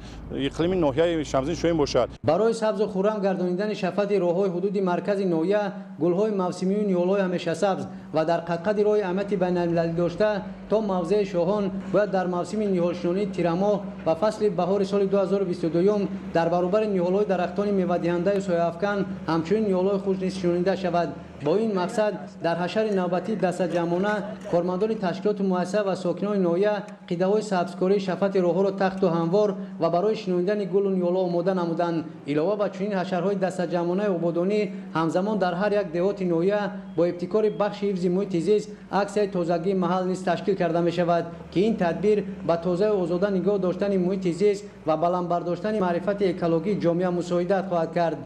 иқлими ноҳияи Шамсиддин Шоҳин бошад. Барои сабзу хуррам гардонидани шафати роҳҳои ҳудуди маркази ноҳия, гулҳои мавсимию ниҳолҳои ҳамешасабз ва дар қадқади роҳи аҳамияти байналмилалӣ дошта то мавзеи Шоҳон бояд дар мавсими ниҳолшинонии тирамоҳ ва фасли баҳори соли 2022 дар баробари ниҳолҳои дарахтони мевадиҳандаю сояафкан ҳамчунин ниҳолҳои хушк низ шинонида шавад. Бо ин мақсад дар ҳашари навбатии дастаҷамъона кормандони ташкилоту муассиса ва сокинони ноҳия қидаҳои сабзкории шафати роҳҳоро тахту ҳамвор ва барои шинонидани гулу ниҳолҳо омода намуданд. Илова ба чунин ҳашарҳои дастаҷамъонаи ободонӣ, ҳамзамон дар ҳар як деҳоти ноҳия бо ибтикори бахши ҳифзи муҳити зист аксияи тозагии маҳал низ ташкил карда мешавад, ки ин тадбир ба тозаю озода нигоҳ доштани муҳити зист ва баланд бардоштани маърифати экологии ҷомеа мусоидат хоҳад кард.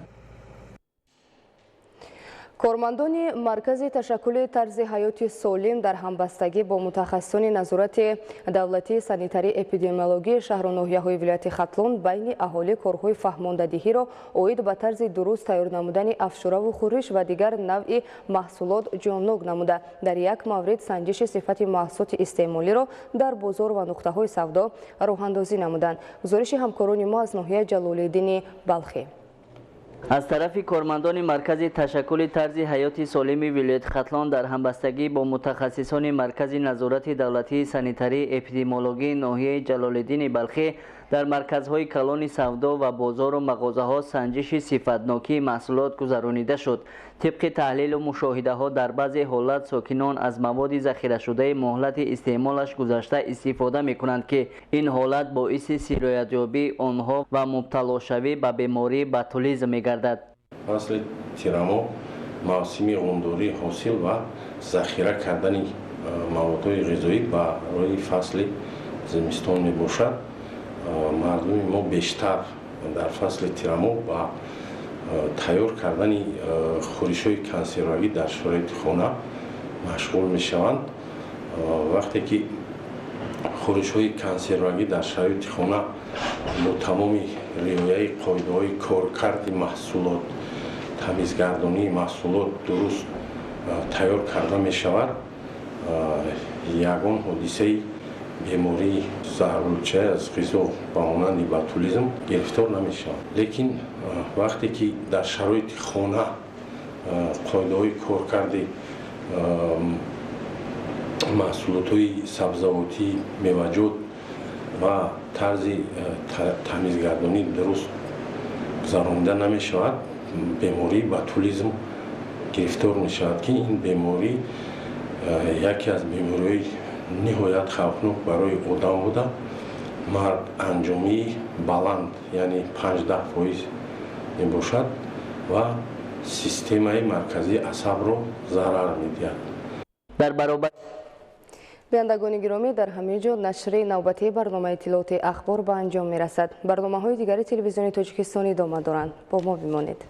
Кормандони маркази ташаккули тарзи ҳаёти солим дар ҳамбастагӣ бо мутахассисони назорати давлатии санитарии эпидемиологии шаҳру ноҳияҳои вилояти Хатлон байни аҳолӣ корҳои фаҳмондадиҳиро оид ба тарзи дуруст тайёр намудани афшураву хӯриш ва дигар навъи маҳсулот ҷоннок намуда, дар як маврид санҷиши сифати маҳсулоти истеъмолиро дар бозор ва нуқтаҳои савдо роҳандозӣ намуданд. Гузориши ҳамкорони мо аз ноҳияи Ҷалолиддини Балхӣ. Аз тарафи кормандони маркази ташаккули тарзи ҳаёти солими вилояти Хатлон дар ҳамбастагӣ бо мутахассисони маркази назорати давлатии санитарии эпидемиологии ноҳияи Ҷалолиддини Балхӣ дар марказҳои калони савдо ва бозору мағозаҳо санҷиши сифатнокии маҳсулот гузаронида шуд. Тибқи таҳлилу мушоҳидаҳо дар баъзе ҳолат сокинон аз маводи захирашудаи муҳлати истеъмолаш гузашта истифода мекунанд, ки ин ҳолат боиси сироятёбии онҳо ва мубталошавӣ ба бемории ботулизм мегардад. Фасли тирамо мавсими ғундории ҳосил ва захира кардани маводҳои ғизоӣ барои фасли зимистон мебошад. Мардуми мо бештар дар фасли тирамо ба тайёр кардани хӯришҳои консервагӣ дар шароити хона машғул мешаванд. Вақте ки хӯришҳои консервагӣ дар шароити хона бо тамоми риояи қоидаҳои коркарди маҳсулот, тамизгардонии маҳсулот дуруст тайёр карда мешавад, ягон ҳодисаи бемории заҳролудшавӣ аз ғизо ба монанди ботулизм гирифтор намешавад. Лекин вақте ки дар шароити хона қоидаҳои коркарди маҳсулотҳои сабзавотӣ, меваҷот ва тарзи тамизгардонӣ дуруст гузаронида намешавад, бемории ботулизм гирифтор мешавад, ки ин беморӣ яке аз бемориҳои ниҳоят хавфнок барои одам буда, марг анҷомии баланд, яъне 5-10% мебошад ва системаи марказии асабро зарар медиҳад. Дар баробар Бинандагони гиромӣ, дар ҳамин ҷо нашри навбатии барномаи иттилооти ахбор ба анҷом мерасад. Барномаҳои дигари телевизиони Тоҷикистон идома доранд. Бо мо бимонед.